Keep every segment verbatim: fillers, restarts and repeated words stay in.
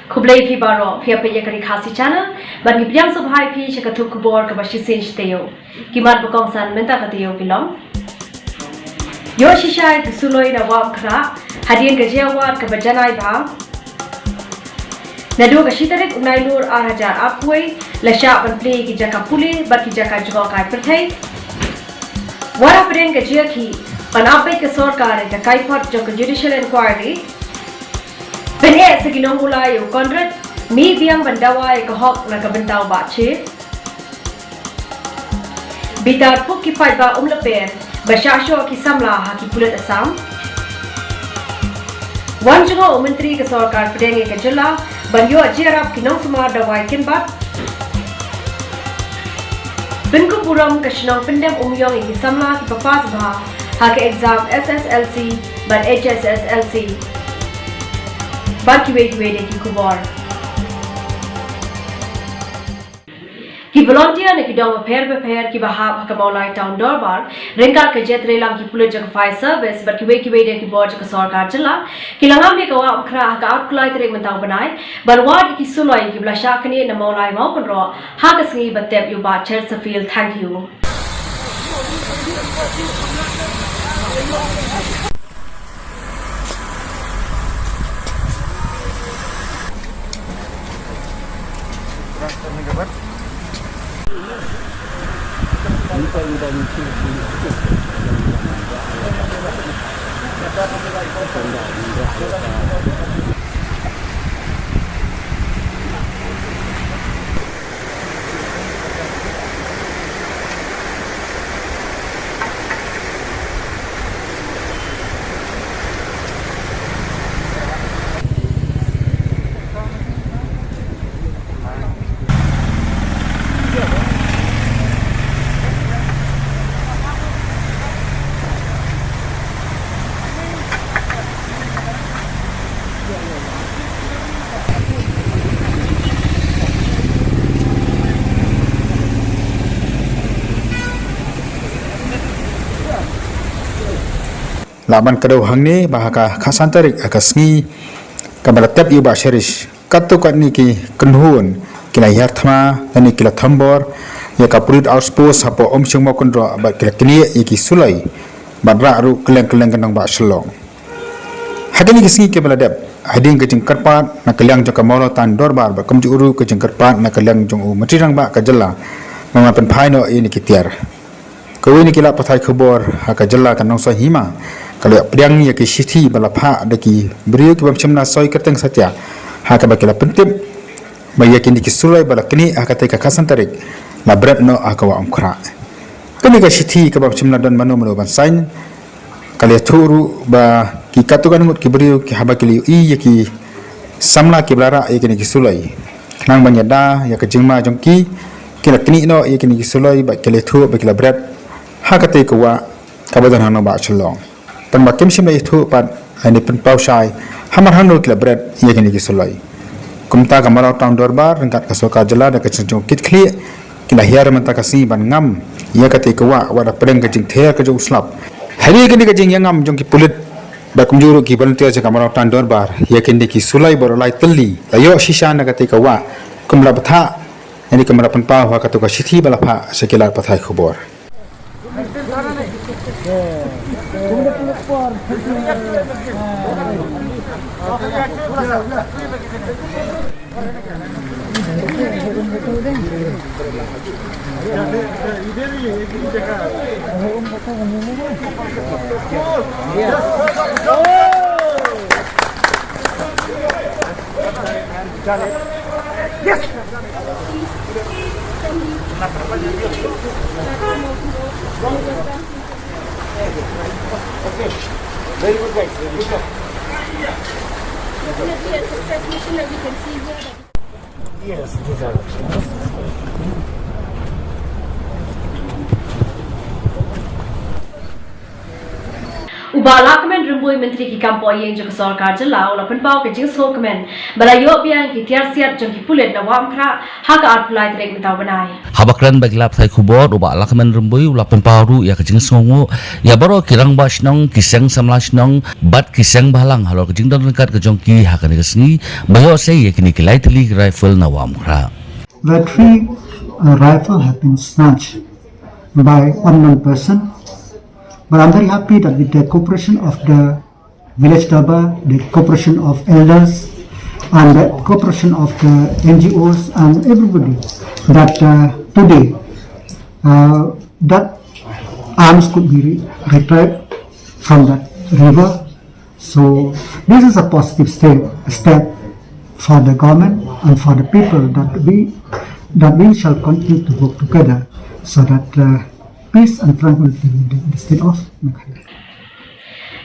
Khublei phi baroh, phi ïa peit ïa ka Ri Khasi Channel, bad ngi pdiang sngewbha ïa phi sha ka thup khubor kaba shisien shi taïew. Ki mat ba kongsan mynta ka taïew ki long: Ïoh shisha ïa ki suloi na Wah Umkhrah hadien ka jingïawad kaba janai bha. Naduh ka shi tarik u Nailur ar hajar arphew wei la shah ban plie ïa ki jaka pule bad ki jaka jngohkai pyrthei. Wat hapdeng ka jingïakhih ban ap beit ka sorkar ïa ka kaiphod jong ka judicial inquiry. Pyneh sa ki nongmulai ïa u Conrad, mih biang ban dawa ïa ka hok na ka bynta u Bah Chief. Bitar puk ki paidbah Umlaper ba shah shoh ki samla ha ki pulit Assam. Wan jngoh u Myntri ka Sorkar Pdeng ïa ka jylla ban ïoh jingïarap ki nongsumar dawai kynbat. Pynkup burom ka shnong Pyndem Umïong ïa ki samla kiba pass bha ha ka exam S S L C bad H S S L C. Bad kiwei kiwei de ki khubor. Ki volunteer na ki dong bapher bapher kiba hap ha ka Mawlai Town Dorbar ryngkat ka jingïatreilang ki pulit jong ka Fire Service bad kiwei kiwei de ki bor jong ka sorkar jylla ki la ngam ïa ka Wah Umkhrah ha ka arphew lai tarik mynta u bnai ban wad ïa ki suloi kiba la shah knieh na Mawlai Mawkynroh ha ka sngi ba tep ïa u Bah Chesterfield Thangkhiew. La ban kdew hangne ba ha ka khatsan tarik ha ka sngi kaba la tep ïa u Bah Cherish, katto katne ki kynhun ki la hiar thma lane ki la thombor ïa ka pulit outpost hapoh Umshong Mawkynroh bad ki la knieh ïa ki suloi bad rah ruh kylleng kylleng ka nongbah Shillong. Ha kine ki sngi kiba la dep, hadien ka jingkyrpad na ka liang jong ka Mawlai Town Dorbar bad kumjuh ruh ka jingkyrpad na ka liang jong u Myntri Rangbah ka jylla, ba ngan pynphai noh ïa kine ki tiar. Kawei na ki lad pathai khubor ha ka jylla ka Nongstoiñ Hima ka la ïoh pdiang ïa ki shithi ba la phah da ki briew ki bym shym la soi kyrteng satia, ha kaba ki la pyntip ba ïa kine ki suloi ba la knieh ha katei ka khatsan tarik la bret noh ha ka Wah Umkhrah. Kane ka shithi kaba bym shym la don mano mano ban sign, ka la ïathuh ruh ba ki katto katne ngut ki briew ki haba ki la ïohi ïa ki samla kiba la rah ïa kine ki suloi, khnang ban ïada ïa ka jingma jong ki, ki la knieh noh ïa kine ki suloi bad ki la ïathuh ba ki la bret ha katei ka wah kaba don ha nongbah Shillong. Tangba kim shym la ïathuh pat lane pynpaw shai hamar hangno ki la bret ïa kine ki suloi. Kumta ka Mawlai Town Dorbar ryngkat ka sorkar jylla da ka seng jong u kit khlieh ki la hiar mynta ka sngi ban ngam ïa katei ka wah wat hapdeng ka jingther ka jong u slap. Hadien kane ka jingïangam jong ki pulit bad kumjuh ruh ki volunteer jong ka Mawlai Town Dorbar ïa kine ki suloi ba la lai tylli la ïoh shisha na katei ka wah, kum la bthah lane kum la pynpaw ha katei ka shithi ba la phah sha ki lad pathai khubor. Very good, guys. Good job. Definitely a success mission, as you can see here. Yes, these are the things. U Bah Lahkmen Rymbui, Myntri ki kam poh ïing jong ka sorkar jylla, u la pynpaw ka jingsngewkmen ba la ïoh biang ki tiar siat jong ki pulit na Wah Umkhrah ha ka arphew lai tarik mynta u bnai. Haba kren bad ki lad pathai khubor, u Bah Lahkmen Rymbui u la pynpaw ruh ïa ka jingsngewnguh ïa baroh ki rangbah shnong, ki seng samla shnong bad ki seng bhalang halor ka jingdon ryngkat ka jong ki ha kane ka sngi ba ïoh sei ïa kine ki lai tylli ki rifle na Wah Umkhrah. The three uh, rifle have been snatched by unknown person. But I'm very happy that with the cooperation of the village Durbar, the cooperation of elders, and the cooperation of the N G Os and everybody, that uh, today uh, that arms could be re- retrieved from that river. So this is a positive step, step for the government and for the people that we that we shall continue to work together so that uh, peace and tranquility in the, the state of Meghalaya.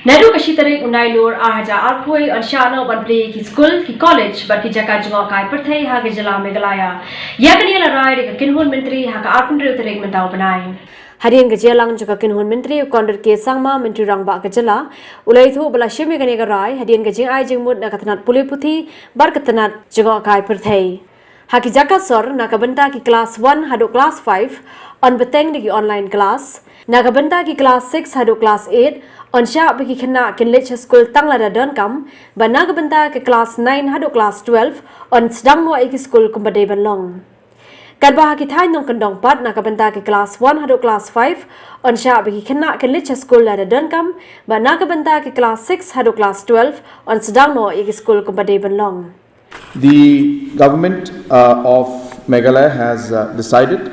Naduh ka shi tarik u Nailur ar hajar arphew yn shah noh ban plie ki skul, ki college bad ki jaka jngohkai pyrthei ha ka jylla Meghalaya. Ïa kane la rai da ka kynhun myntri ha ka arphew hynriew tarik mynta u bnai. Hadien ka jingïalang jong ka kynhun myntri, u Conrad K Sangma, Myntri Rangbah ka jylla, u la ïathuh ba la shim ïa kane ka rai hadien ka jingai jingmut na ka tnat pule puthi bad ka tnat jngohkai pyrthei. Ha ki jaka sor, na ka bynta ki klas one haduh klas five yn bteng da ki online class. Na ka bynta ki klas six haduh klas eight yn shah ba ki khynnah kin leit sha skul tang lada donkam, bad na ka bynta ki klas nine haduh klas twelve yn sdang noh ïa ki skul kumba dei ban long. Katba ha ki thaiñ nongkyndong pat, na ka bynta ki klas one haduh klas five yn shah ba ki khynnah kin leit sha skul lada donkam, bad na ka bynta ki klas six haduh klas twelve yn sdang noh ïa ki skul kumba dei ban long. The government uh, of Meghalaya has uh, decided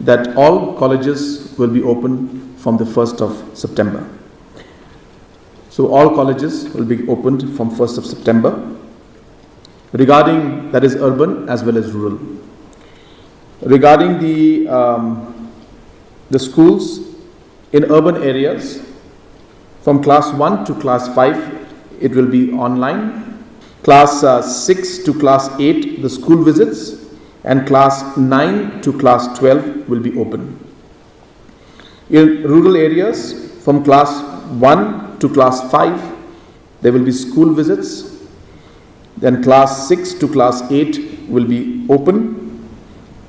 that all colleges will be open from the first of September. So all colleges will be opened from first of September, regarding, that is, urban as well as rural. Regarding the, um, the schools in urban areas, from class one to class five, it will be online. Class uh, six to class eight, the school visits, and class nine to class twelve will be open. In rural areas, from class one to class five, there will be school visits. Then class six to class eight will be open,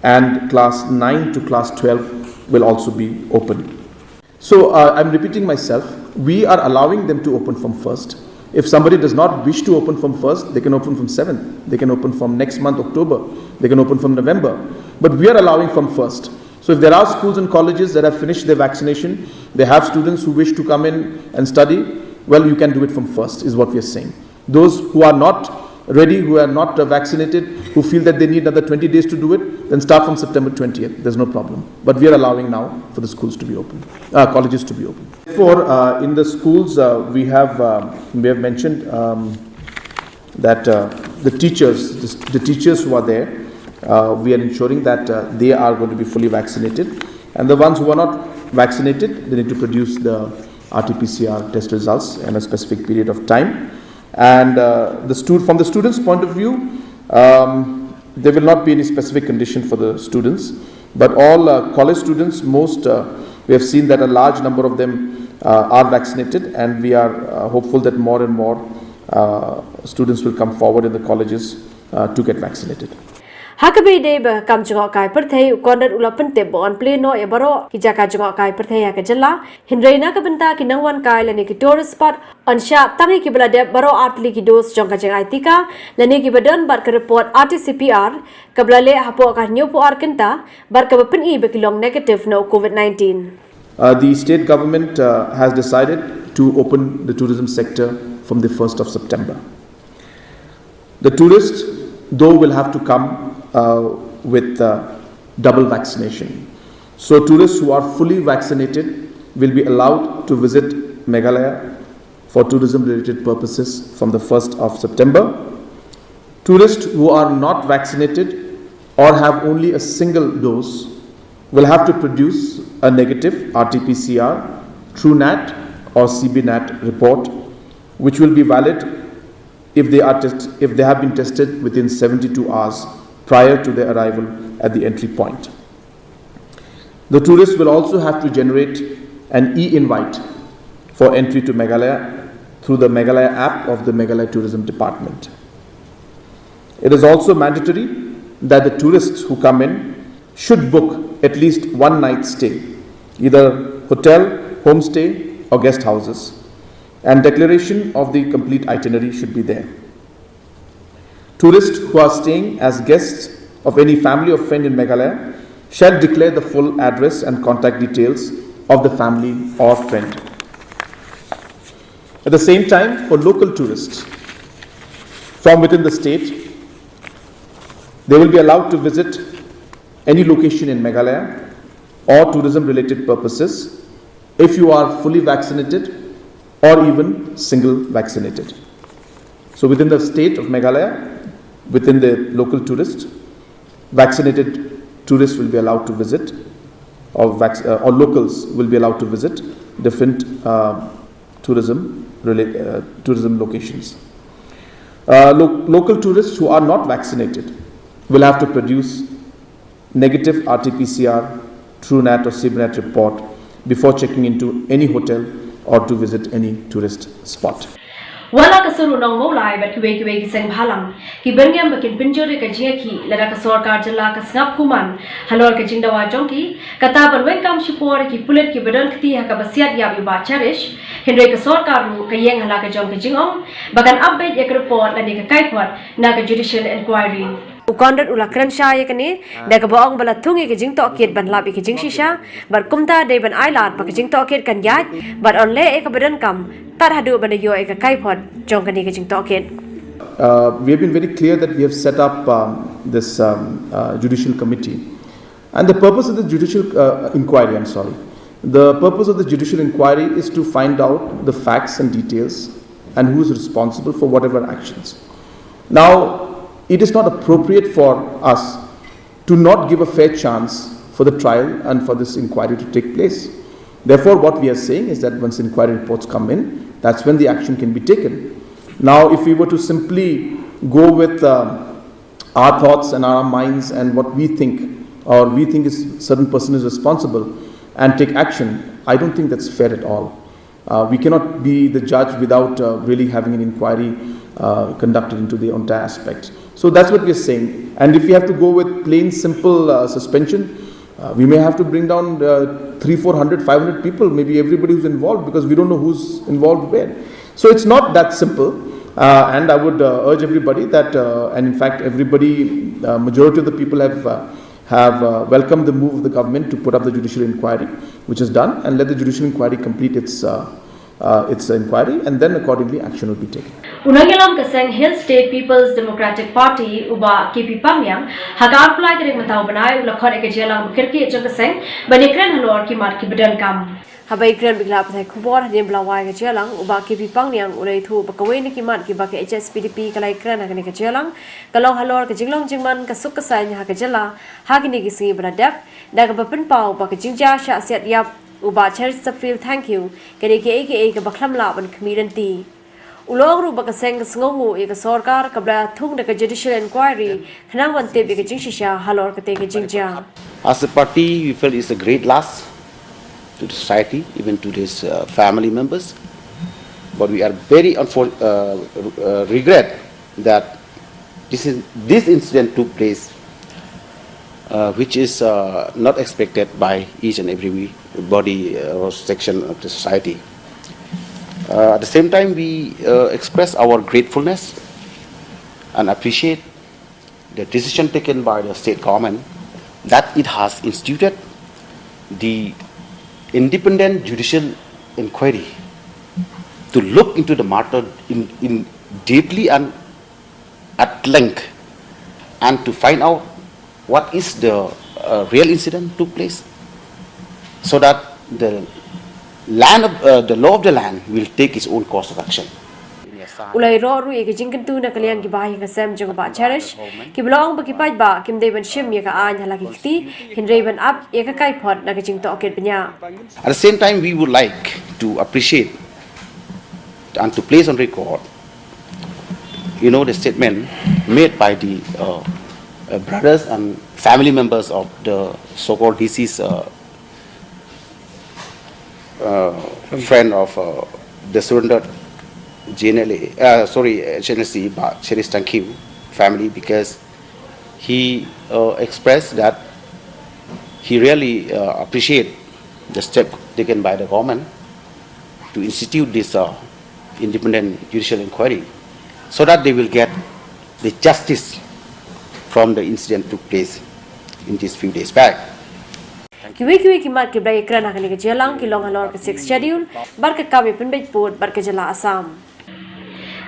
and class nine to class twelve will also be open. So uh, I'm repeating myself. We are allowing them to open from first. If somebody does not wish to open from first, they can open from seventh. They can open from next month, October. They can open from November. But we are allowing from first. So if there are schools and colleges that have finished their vaccination, they have students who wish to come in and study, well, you can do it from first, is what we are saying. Those who are not ready, who are not uh, vaccinated, who feel that they need another twenty days to do it, then start from September twentieth. There's no problem. But we are allowing now for the schools to be open, uh, colleges to be open. Therefore, uh, in the schools, uh, we have uh, we have mentioned um, that uh, the teachers, the, the teachers who are there, uh, we are ensuring that uh, they are going to be fully vaccinated, and the ones who are not vaccinated, they need to produce the R T P C R test results in a specific period of time. And uh, the stu- from the students' point of view, um, there will not be any specific condition for the students. But all uh, college students, most uh, we have seen that a large number of them uh, are vaccinated, and we are uh, hopeful that more and more uh, students will come forward in the colleges uh, to get vaccinated. Ha kaba ïadei bad ka kam jngohkai pyrthei, u Conrad u la pyntip ba yn plie noh ïa baroh ki jaka jngohkai pyrthei ha ka jylla, hynrei na ka bynta ki nongwan kai lane ki tourist spot, yn shah tang ïa kiba la dep baroh artylli ki dos jong ka jingai tika lane kiba don bad ka report R T P C R kaba la leh hapoh ka hynñiewphew ar kynta bad kaba pyni ba ki long negative na u COVID nineteen. Uh, the state government uh, has decided to open the tourism sector from the first of September. The tourists, though, will have to come uh, with uh, double vaccination. So, tourists who are fully vaccinated will be allowed to visit Meghalaya for tourism related purposes from the first of September. Tourists who are not vaccinated or have only a single dose will have to produce a negative R T P C R, TrueNat, or C B NAT report, which will be valid if they, are test- if they have been tested within seventy-two hours prior to their arrival at the entry point. The tourists will also have to generate an e invite for entry to Meghalaya through the Meghalaya app of the Meghalaya Tourism Department. It is also mandatory that the tourists who come in should book at least one night stay, either hotel, homestay, or guest houses, and declaration of the complete itinerary should be there. Tourists who are staying as guests of any family or friend in Meghalaya shall declare the full address and contact details of the family or friend. At the same time, for local tourists from within the state, they will be allowed to visit any location in Meghalaya or tourism related purposes if you are fully vaccinated or even single vaccinated. So within the state of Meghalaya, within the local tourist, vaccinated tourists will be allowed to visit, or, vac- uh, or locals will be allowed to visit different uh, tourism rela- uh, tourism locations. Uh, lo- local tourists who are not vaccinated will have to produce negative R T P C R, TrueNat or SeberNat report before checking into any hotel or to visit any tourist spot. Wat la ka sur u nong Mawlai bad kiwei kiwei ki seng bhalang ki byrngem ba kin pynjur ïa ka jingïakhih lada ka sorkar jylla ka sngap kumne halor ka jingdawa jong ki, kata ban weng kam shipor ïa ki pulit kiba don kti ha kaba siat ïap ïa u Bah Cherish. Hynrei ka sorkar ruh ka ïeng ha la ka jong ka jingong ba kan update ïa ka report lane ka kaiphod na ka judicial inquiry. U Conrad u la kren shai ïa kane da kaba ong ba la thung ïa ka jingtohkit ban lap ïa ka jingshisha, bad kumta dei ban ailad ba ka jingtohkit kan ïaid bad yn leh ïa kaba donkam tad haduh ban da ïoh ïa ka kaiphod jong kane ka jingtohkit. Uh, we have been very clear that we have set up um, this um, uh, judicial committee. And the purpose of the judicial uh, inquiry, I'm sorry, the purpose of the judicial inquiry is to find out the facts and details and who is responsible for whatever actions. Now, it is not appropriate for us to not give a fair chance for the trial and for this inquiry to take place. Therefore, what we are saying is that once inquiry reports come in, that's when the action can be taken. Now, if we were to simply go with uh, our thoughts and our minds and what we think, or we think is certain person is responsible, and take action, I don't think that's fair at all. Uh, we cannot be the judge without uh, really having an inquiry uh, conducted into the entire aspect. So that's what we're saying. And if we have to go with plain, simple uh, suspension, uh, we may have to bring down uh, three, four hundred, five hundred people, maybe everybody who's involved, because we don't know who's involved where. So it's not that simple. Uh, and I would uh, urge everybody that, uh, and in fact, everybody, uh, majority of the people have uh, have uh, welcomed the move of the government to put up the judicial inquiry, which is done, and let the judicial inquiry complete its uh, uh, its inquiry, and then accordingly action will be taken. U nongïalam ka seng Hill State People's Democratic Party, u Bah K P Pangniang, ha ka arphew lai tarik mynta u bnai u la khot ïa ka jingïalang ba kyrkieh jong ka seng ban ïakren halor ki mat kiba donkam. Haba ïakren bad ki lad pathai khubor hadien ba la wai ka jingïalang, u Bah K P Pangniang u la ïathuh ba kawei na ki mat kiba ka H S P D P ka la ïakren ha kane ka jingïalang ka long halor ka jinglong jingman ka suk ka saiñ ha ka jylla ha kine ki sngi ba la dep, da kaba pynpaw ba ka jingjia shah siat ïap u Bah Cheristerfield Thangkhiew ka dei kaei kaei kaba khlem lah ban khmih lynti. U la ong ruh ba ka seng ka sngewnguh ïa ka sorkar kaba la thung da ka judicial inquiry khnang ban tip ïa ka jingshisha halor katei ka jingjia. As a party, we feel it's a great loss to the society, even to these uh, family members. But we are very unfor- uh, uh, regret that this is this incident took place, uh, which is uh, not expected by each and every body uh, or section of the society. Uh, at the same time, we uh, express our gratefulness and appreciate the decision taken by the state government that it has instituted the independent judicial inquiry to look into the matter in, in deeply and at length and to find out what is the uh, real incident took place, so that the land of, uh, the law of the land will take its own course of action. U la ïaroh ruh ïa ka jingkyntu na ka liang ki bahaïing hasem jong u Bah Cherish, kiba la ong ba ki paidbah kim dei ban shim ïa ka aiñ ha la ki kti, hynrei ban ap ïa ka kaiphod na ka jingtohkit bniah. At the same time, we would like to appreciate and to place on record, you know, the statement made by the uh, uh, brothers and family members of the so-called deceased uh, uh, friend of uh, the surrendered G N L A, uh, sorry, uh, H N S C, but Chenis Tangkhim family, because he uh, expressed that he really uh, appreciate the step taken by the government to institute this uh, independent judicial inquiry, so that they will get the justice from the incident took place in these few days back. Kiwei kiwei ki mat kiba la ïakren ha kane ka jingïalang ki long halor ka Sixth Schedule bad ka kam ïa pynbeit pud bad ka jylla Assam.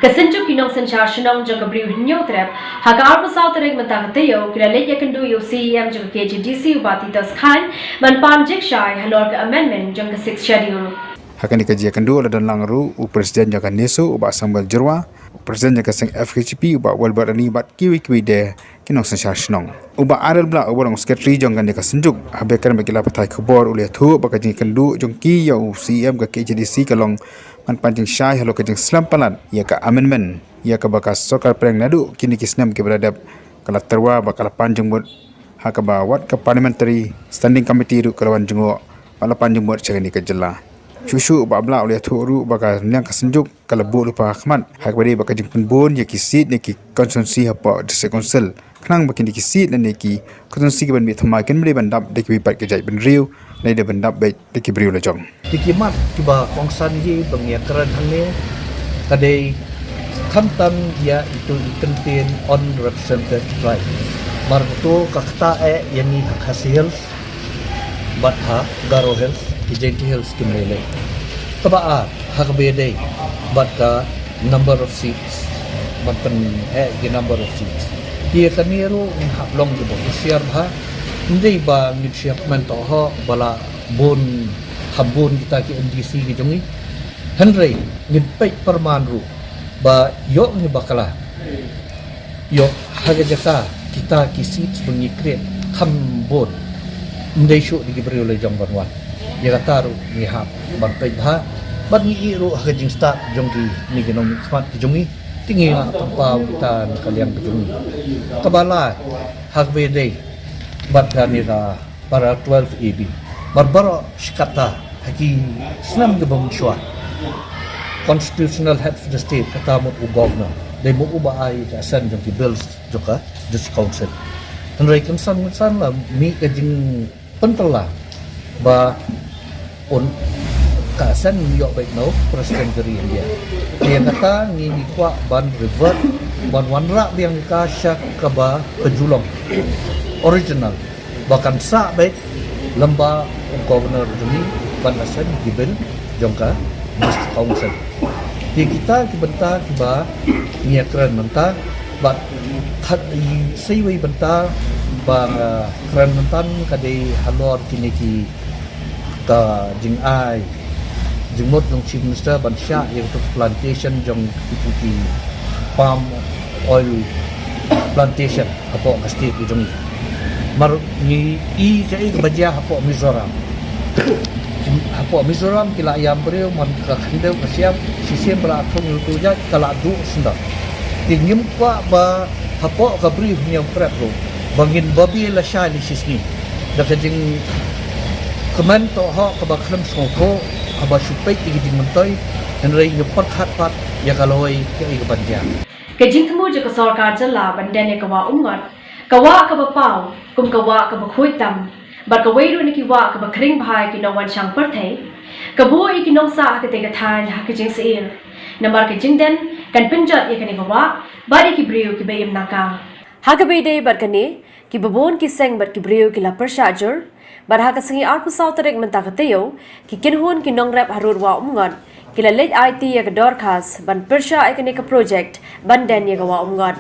Ka Synjuk ki Nongsynshar Shnong jong ka Bri u Hynñiewtrep ha ka arphew saw tarik mynta ka taïew ki la leit ïakynduh ïa u C E M jong ka K H A D C u Bah Titos Chyne ban pan jingshai halor ka amendment jong ka Sixth Schedule. Ha kane ka jingïakynduh la don lang ruh u President jong ka NESO u Bah Samuel Jyrwa, u President jong ka seng F K J P u Bah Welbert Ani bad kiwei kiwei de ki nongsynshar shnong. U Bah Arel Blah uba long u Secretary jong kane ka Synjuk haba ïakren bad ki lad pathai khubor u la ïathuh ba ka jingïakynduh jong ki ïa u C E M ka K H A D C ka long ban pan jingshai halor ka jingslem palat ïa ka amendment ïa kaba ka sorkar pyrshang naduh kine ki snem kiba la dep, ka la tyrwa bad ka la pan jingmut ha kaba wat ka Parliamentary Standing Committee ruh ka la wan jngoh bad la pan jingmut sha kane ka jylla. Shuh shuh u Bah Blah u la ïathuh ruh ba ka liang ka Synjuk ka la buh lypa ha khmat ha kaba ïadei bad ka jingpynbun ïa ki seat ne ki constituency hapoh District Council, khnang ba kine ki seat lane ki constituency kiban mih thymmai kin ym dei ban dap da kiwei pat ki jaitbynriew, lane dei ban dap beit da ki briew la jong. Te ki mat kiba kongsan hi ba ngi ïakren hangne ka dei khamtam ïa itu i kyntien unrepresented tribe. Namar kato ka ktah eh ïa ngi ha Khasi Hills bad ha Garo Hills, ki Jaintia Hills kim lei lei. Kaba ar ha kaba ïadei bad ka number of seats, ban pyneh ki number of seats. Ïa kane ruh ngin hap long kiba husiar bha, ym dei ba ngin shu ïakmen tohok ba la bun, kham bun kita ki M D C ki jong ngi. Hynrei ngin peit pyrman ruh ba ïoh ngi bakla, ïoh ha ka jaka kita ki seats ba ngi create kham bun, ym dei shuh da ki briew la jong ban wan. Ïa kata ruh ngi hap ban peit bha bad ngi ïoh ruh ha ka jingstad jong kine ki nongmihkhmat ki jong ngi. Te ngi hap pynpaw kita na ka liang ka jong ngi. Kaba lai ha kaba ïadei bad kane ka para twelve A B. Namar baroh shi katta ha ki snem kiba mynshuwa, constitutional head of the state, kata mut u governor, dei mut uba ai ka assent jong ki bills jong ka District Council. Hynrei kynsan kynsan la mih ka jingpyntylla ba un ka assent ïoh beit na u President ka ri India. Te ïa kata ngi ngi kwah ban revert, ban wanrah biang ïa ka sha kaba ka ju long original, ba kan sah beit lem bad u governor jong ngi ban assent ki bill jong ka District Council. Te kita ki bynta kiba ngi ïakren mynta, bad khat i sa iwei bynta ba nga kren mynta ka dei halor kine ki, ka jingai jingmut jong Chief Minister ban shah ïa kito ki plantation jong kito ki palm oil plantation hapoh ka state ka jong ngi. Namar ngi i kaei kaba jia hapoh Mizoram. Hapoh Mizoram ki la ïam briew man ka khyndew ka siam, shisien ba la thung ïa uto u jait ka la duh sendok. Te ngim kwah ba hapoh ka Bri u Hynñiewtrep ruh ba ngin babe lashai lashisngi da ka jingkmen tohok kaba khlem sngewthuh, haba shu peit ïa ka jingmyntoi, hynrei ngi pyrkhat pat ïa ka lawei kaei kaban jia. Ka jingthmu jong ka sorkar jylla ban den ïa ka wah Umngot, ka wah kaba paw kum ka wah kaba khuid tam, bad kawei ruh na ki wah kaba khring bha ïa ki nongwan shang pyrthei, ka buh ïa ki nongsah ha katei ka thaiñ ha ka jingsyier. Namar ka jingden kan pynjot ïa kane ka wah bad ïa ki briew kiba im na ka. Ha kaba ïadei bad kane, kiba bun ki seng bad ki briew ki la pyrshah jur, bad ha ka sngi arphew saw tarik mynta ka taïew, ki kynhun ki nongrep harud wah Umngot ki la leit aiti ïa ka dorkhas ban pyrshah ïa kane ka project ban den ïa ka wah Umngot.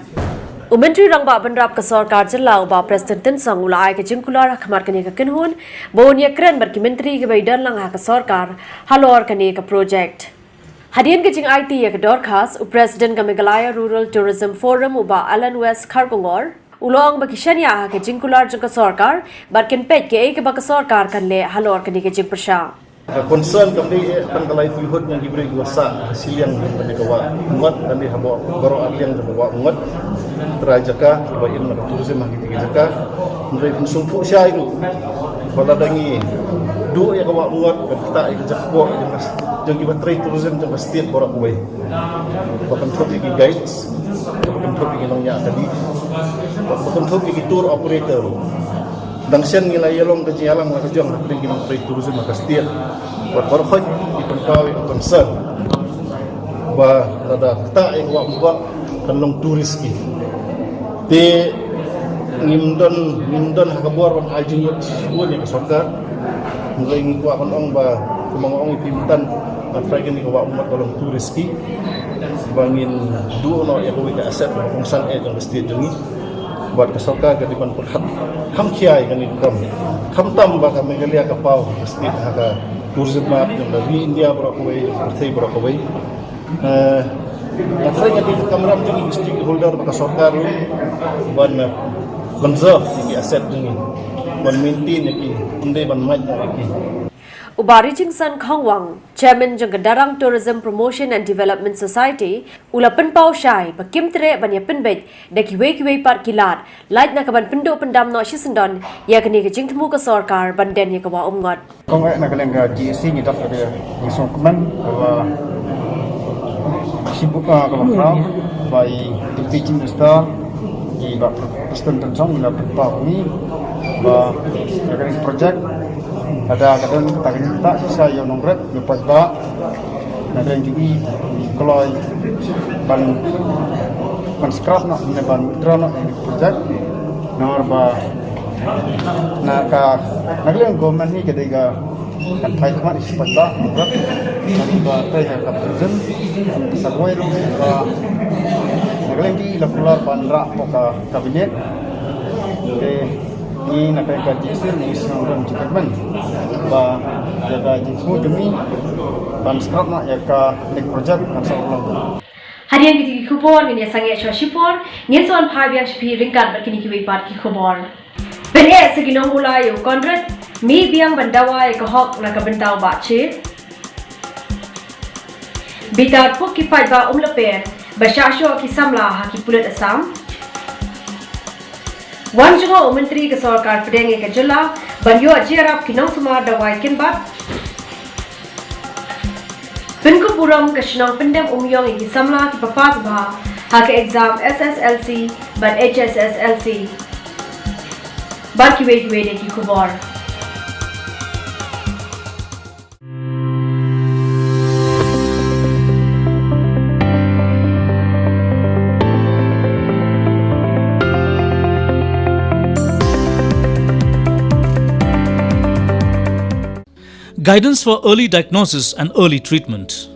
U Myntri Rangbah Bynrap ka sorkar jylla u Bah Prestone Tynsong u la ai ka jingkular ha khmat kane ka kynhun ba un ïakren bad ki myntri kiba ïadon lang ha ka sorkar halor kane ka project. Hadien ka jingaiti ïa ka dorkhas, u President ka Meghalaya Rural Tourism Forum u Bah Allan West Kharkongor u la ong ba ki shaniah ha ka jingkular jong ka sorkar bad kin peit kaei kaba ka sorkar kan leh halor kane ka jingpyrshah. Ka concern kam dei eh tang ka livelihood jong ki briew kiba sah ha shiliang jong kane ka Wah Umngot, kam dei ha baroh arliang jong ka Wah Umngot. Trai jaka kiba im na ka tourism ha kine ki jaka. Hynrei phin sngewthuh shai ruh ba lada ngi duh ïa ka Wah Umngot, kan ktah ïa ka jingkyrkhu jong kiba trei tourism jong ka state baroh kawei. Ba kynthup ïa ki guides, ba kynthup ïa ki nongñiah kali, ba kynthup ïa ki tour operator. Dang shen ngi la ïalong ka jingïalang la ka jong hapdeng ki nongtrei tourism ha ka state. Bad baroh khoit ki pynpaw ïa ka concern ba lada ktah ïa ka Wah Umngot kan long tourist ki. Te ngim don, ngim don ha ka bor ban ai jingmut shibun ïa ka sorkar. Hynrei ngi kwah ban ong ba kumba nga ong ïa phi mynta, nga trai kane ka Wah Umngot ka long tourist ki. Ba ngin duh noh ïa kawei ka asset kaba kongsan eh jong ka state jong ngi. Bad ka sorkar ka dei ban pyrkhat kham khia ïa kane ka kam. Khamtam ba ka Meghalaya ka paw ka state ha ka tourism map jong ka ri India baroh kawei, pyrthei baroh kawei. Eh, nga trai ka dei ka kamram jong ki stakeholder bad ka sorkar ruh ban, eh, conserve ïa ki asset jong ngi, ban maintain ïa ki, ym dei ban mait ïa ki. U Bah Rijingson Khongwang, Chairman jong ka Darrang Tourism Promotion and Development Society, u la pynpaw shai ba kim treh ban ïa pynbeit da kiwei kiwei pat ki lad, lait na ka ban pynduh pyndam noh shisyndon ïa kane ka jingthmu ka sorkar ban den ïa ka Wah Umngot. Kong eh na ka liang ka G A C ngi dap ka dei ngi sngewkmen ba shibun ka ba khraw ba i Deputy Chief Minister i Bah Prestone Tynsong i la pynpaw ngi ba ka dei project ada ka don ka ta ka shisha ïa u nongrep ïa u paidbah. Na ka liang jong i kloi ban, ban scrap noh ne ban withdraw noh ïa ka project. Namar ba na ka, na ka liang government hi ka dei ka, kan thait khmat ïa u paidbah, kan ba tei ka tourism. Sa kawei ruh ba na ka liang jong i la kular ban rah hapoh ka cabinet. Te ngi na ka G A C ngi sngewdon jingkyrmen ba ïa ka jingthmu jong ngi ban scrap noh ïa kane ka project kan sa urlong. Hadien kine ki khubor ngin ïa sangeh shuwa shipor, ngin sa wan phai biang sha phi ryngkat bad kine kiwei pat ki khubor. Pyneh sa ki nongmula ïa u Conrad, mih biang ban dawa ïa ka hok na ka bynta u Bah Che. Bitar puk ki paidbah Umlaper ba shah shoh ki samla ha ki pulit Assam. Wan jngoh u Myntri ka Sorkar Pdeng ïa ka jylla ban ïoh jingïarap ki nongsumar dawai kynbat. Pynkup burom ka shnong Pyndem Umïong ïa ki samla kiba pass bha ha ka exam S S L C bad H S S L C. Bad kiwei kiwei de ki khubor. Guidance for early diagnosis and early treatment.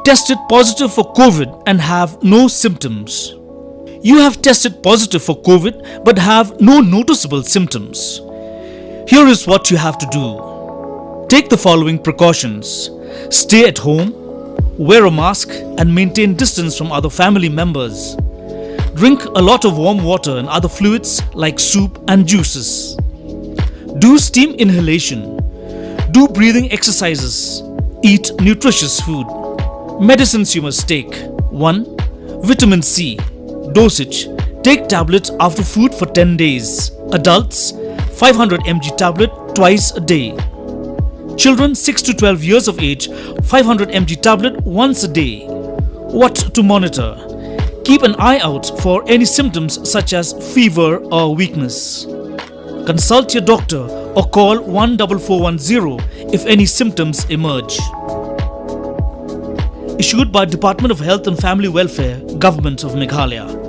Tested positive for COVID and have no symptoms. You have tested positive for COVID but have no noticeable symptoms. Here is what you have to do. Take the following precautions. Stay at home, wear a mask, and maintain distance from other family members. Drink a lot of warm water and other fluids like soup and juices. Do steam inhalation. Do breathing exercises. Eat nutritious food. Medicines you must take. One, vitamin C. Dosage: take tablet after food for ten days. Adults, five hundred M G tablet twice a day. Children six to twelve years of age, five hundred M G tablet once a day. What to monitor? Keep an eye out for any symptoms such as fever or weakness. Consult your doctor or call one double four one zero if any symptoms emerge. Issued by Department of Health and Family Welfare, Government of Meghalaya.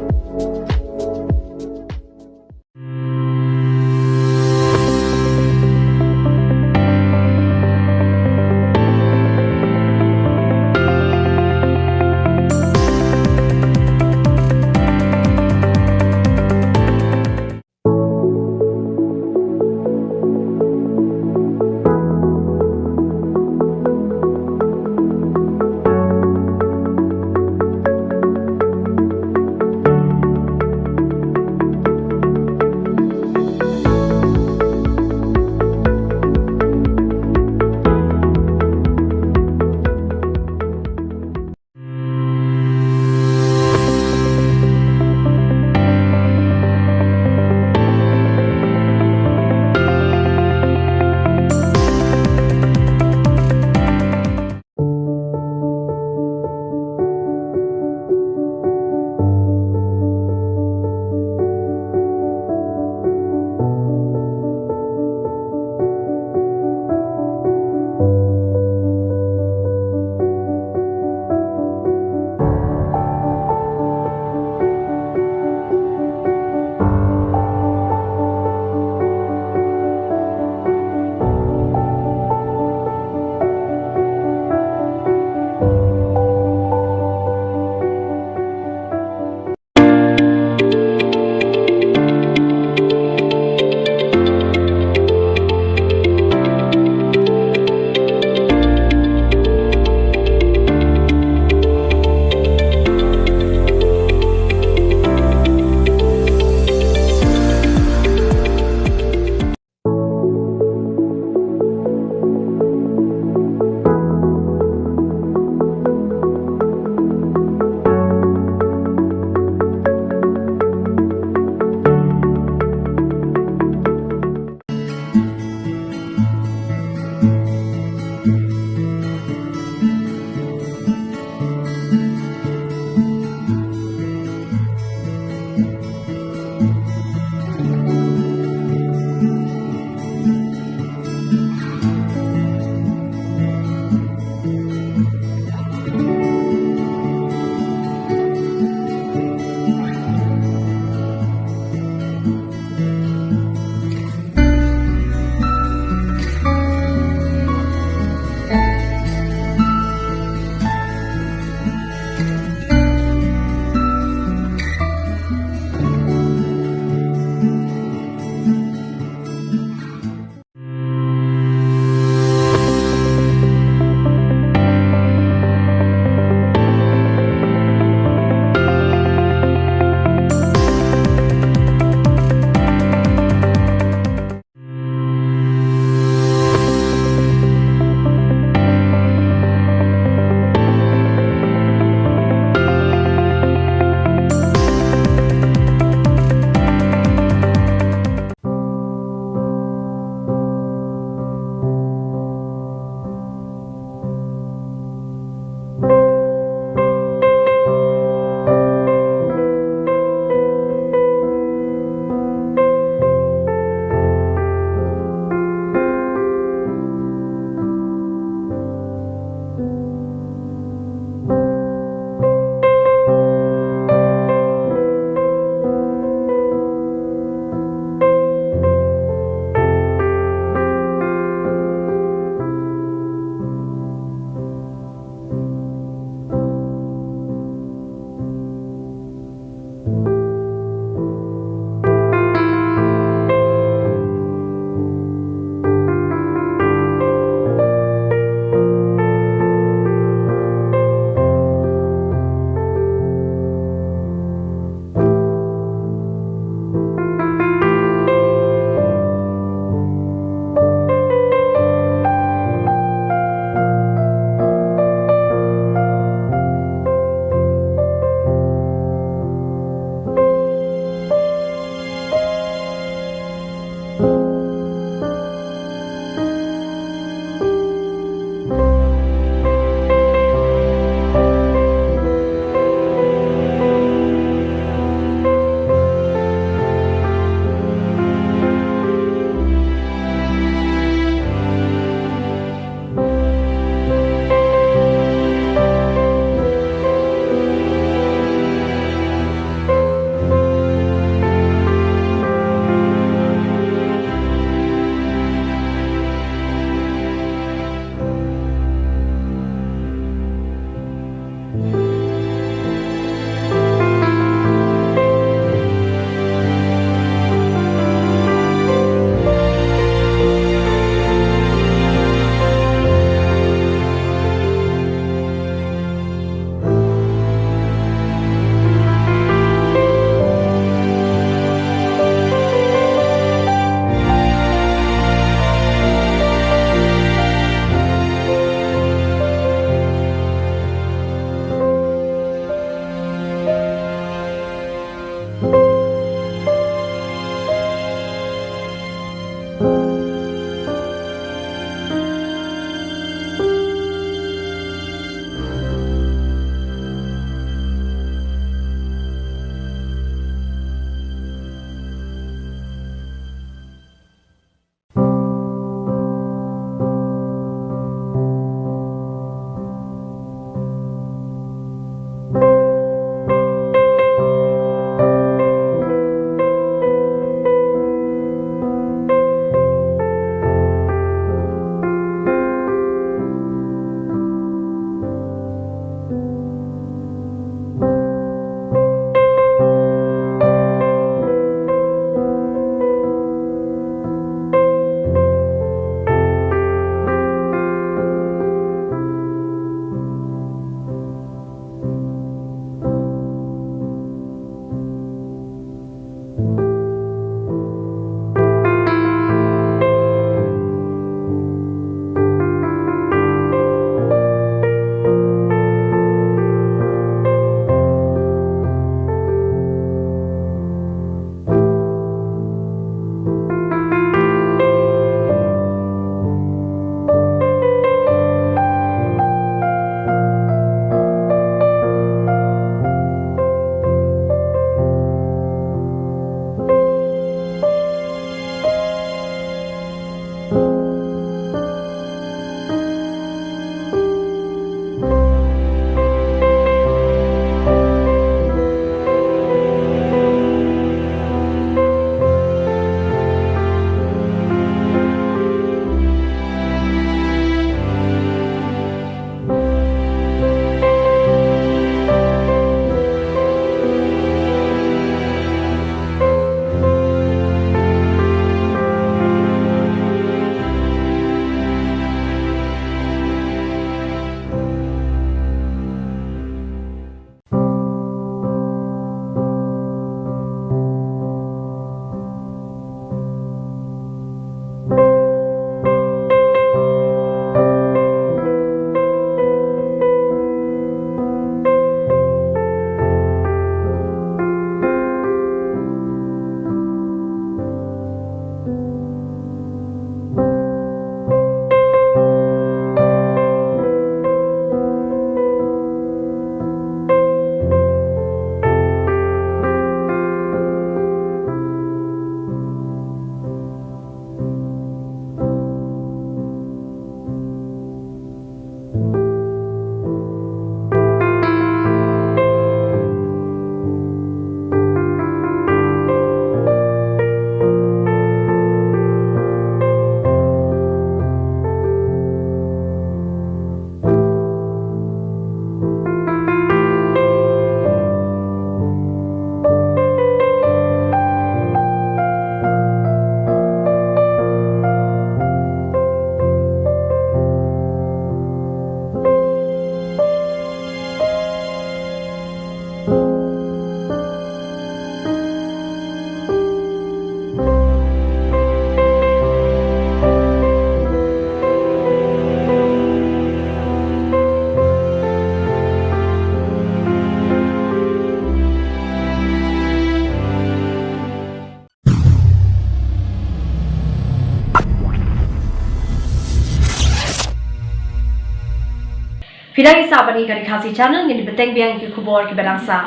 Phi dang ïa sah bad ngi ka Ri Khasi Channel, ngin ïa bteng biang ïa ki khubor kiba dang sah.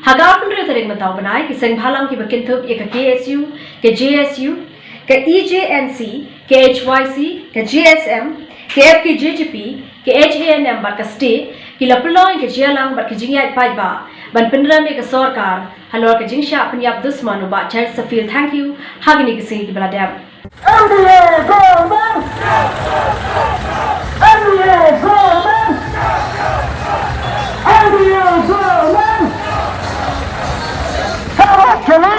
Ha ka arphew hynriew tarik mynta u bnai, ki seng bhalang kiba kynthup ïa ka K S U, ka J S U, ka E J N C, ka H Y C, ka J S M, ka F K J G P, ka H A N M bad ka STIE, ki la pynlong ïa ka jingïalang bad ka jingïaid paidbah ban pynrem ïa ka sorkar halor ka jingshah pynïap dusmon u Bah Cheristerfield Thangkhiew ha kine ki sngi kiba la dep. N D A government! N D A government! N D A government! Come on, Jimmy!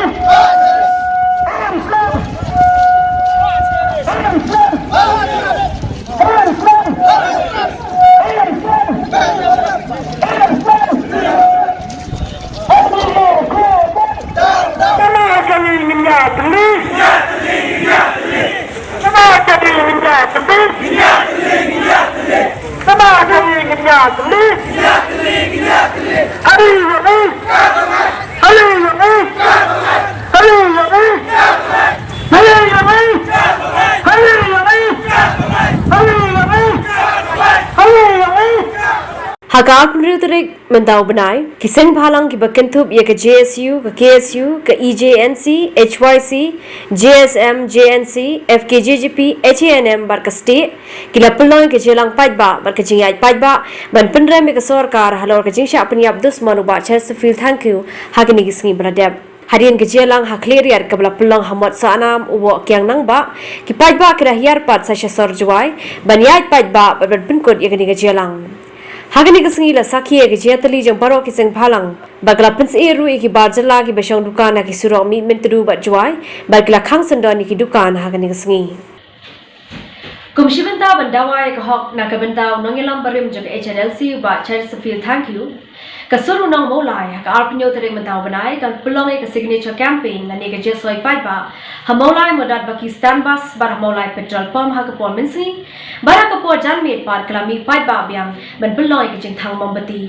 Ha ka arphew hynriew tarik mynta u bnai, ki seng bhalang kiba kynthup ïa ka J S U, ka K S U, ka E J N C, H Y C, J S M, J N C, F K J G P, H A N M bad ka STIE, ki la pynlong ïa ka jingïalang paidbah bad ka jingïaid paidbah ban pynrem ïa ka sorkar halor ka jingshah pynïap dusmon u Bah Cheristerfield Thangkhiew ha kine ki sngi ba la dep. Hadien ka jingïalang ha Khliehriat kaba la pynlong ha Mot Sohnam, Uwoh Kiang Nangbah, ki paidbah ki la hiar pat sa sha sor Jowai ban ïaid paidbah bad ban pynkut ïa kane ka jingïalang. Ha kane ka sngi la sakhi ïa ka jingïatylli jong baroh ki seng bhalang bad ka la pynsyier ruh ïa ki bar jylla kiba shong dukan ha ki surok Mihmyntdu bad Jowai bad ki la khang syndon ïa ki dukan ha kane ka sngi. Kum shi bynta ban dawa ïa ka hok na ka bynta u nongïalam barim jong ka H N L C u Bah Cheristerfield Thangkhiew, ka sur u nong Mawlai, ha ka arphew hynñiew tarik mynta u bnai, ka pynlong ïa ka signature campaign lane ka jingsoi paidbah ha Mawlai Madad Baki Stand Bus bad ha Mawlai Petrol Pump ha ka por mynsngi bad ha ka por janmiet pat ka la mih paidbah biang ban pynlong ïa ka jingthang mombati.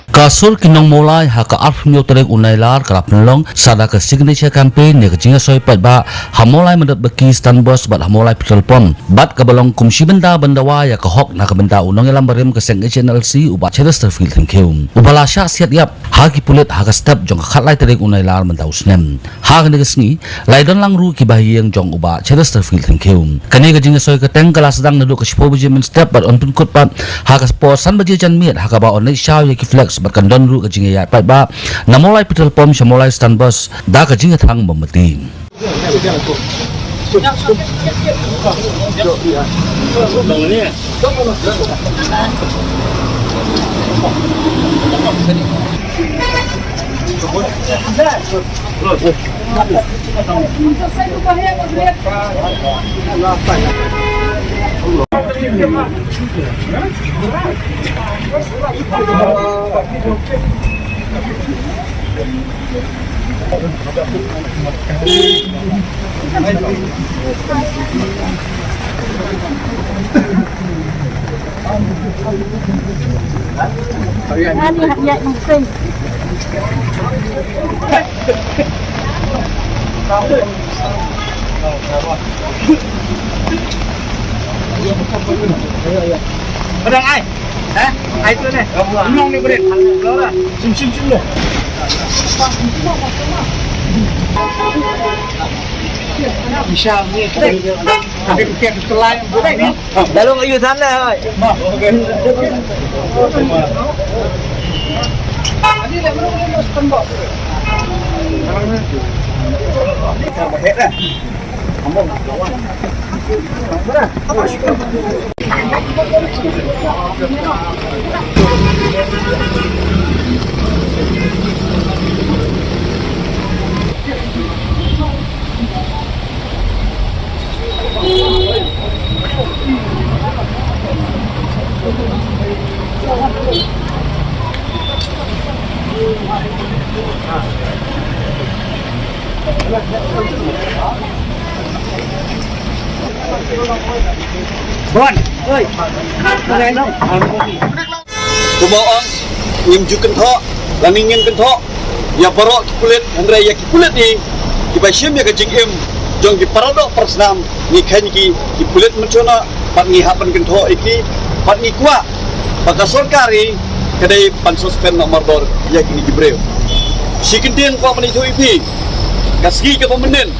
Ka sur ki nong Mawlai ha ka arphew hynñiew tarik u Nailar ka la pynlong sa da ka signature campaign ne ka jingïasoi paidbah ha Mawlai Madad Baki Stand Bus bad ha Mawlai Petrol Pump, bad kaba long kum shi bynta ban dawa ïa ka hok na ka bynta u nongïalam barim ka seng H N L C u Bah Cheristerfield Thangkhiew, uba la shah siat ïap ha ki pulit ha ka step jong ka khatlai tarik u Nailar mynta u snem. Ha kane ka sngi la ïadon lang ruh ki bahaïing jong u Bah Cheristerfield Thangkhiew. Kane ka jingïasoi kyrteng ka la sdang naduh ka shiphew baje mynstep bad yn pynkut pat ha ka por san baje janmiet, ha kaba yn leit shaw ïa ki flex bad kan don ruh ka jingïaïaid paidbah na Mawlai Petrol Pump sha Mawlai Stand Bus da ka jingïathang mombati. Pedang ai. Eh? Ai tu ne. Nong ni berit. Lora. Sim sim sim lo. Insya Allah. Tapi kita kelai. Lalu ayu sana. Bon, oi. Kumba ong, ngim ju kynthoh lane ngin kynthoh ïa baroh ki pulit, hynrei ïa ki pulit hi kiba shim ïa ka jingim jong ki paradoh parasnam, ngi kheiñ ki, ki pulit mynchuna, Bad ngi hap ban kynthoh ïa ki, bad ngi kwah ba ka sorkar hi ka dei ban suspend noh mardor ïa kine ki briew. Shi kyntien kwah ban ïathuh ïa phi, ka sngi kaba mynnin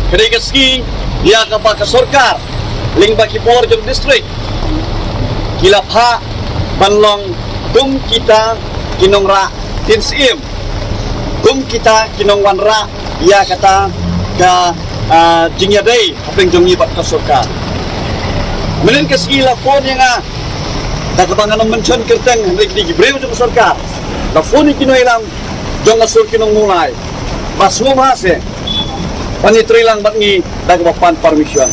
ka dei ka sngi ïa kaba ka sorkar lyngba ki bor jong district ki la phah ban long kum kita ki nongrah ktien syiem, kum kita ki nongwanrah ïa kata ka, ah, jingïadei hapdeng jong ngi bad ka sorkar. Mynnin ka sngi la phone ïa nga da kaba ngan ym mention kyrteng hynrei ki dei ki briew jong ka sorkar. La phone ïa ki nongïalam jong ka sur ki nong Mawlai ba sngewbha se ban ïatrei lang bad ngi da kaba pan permission.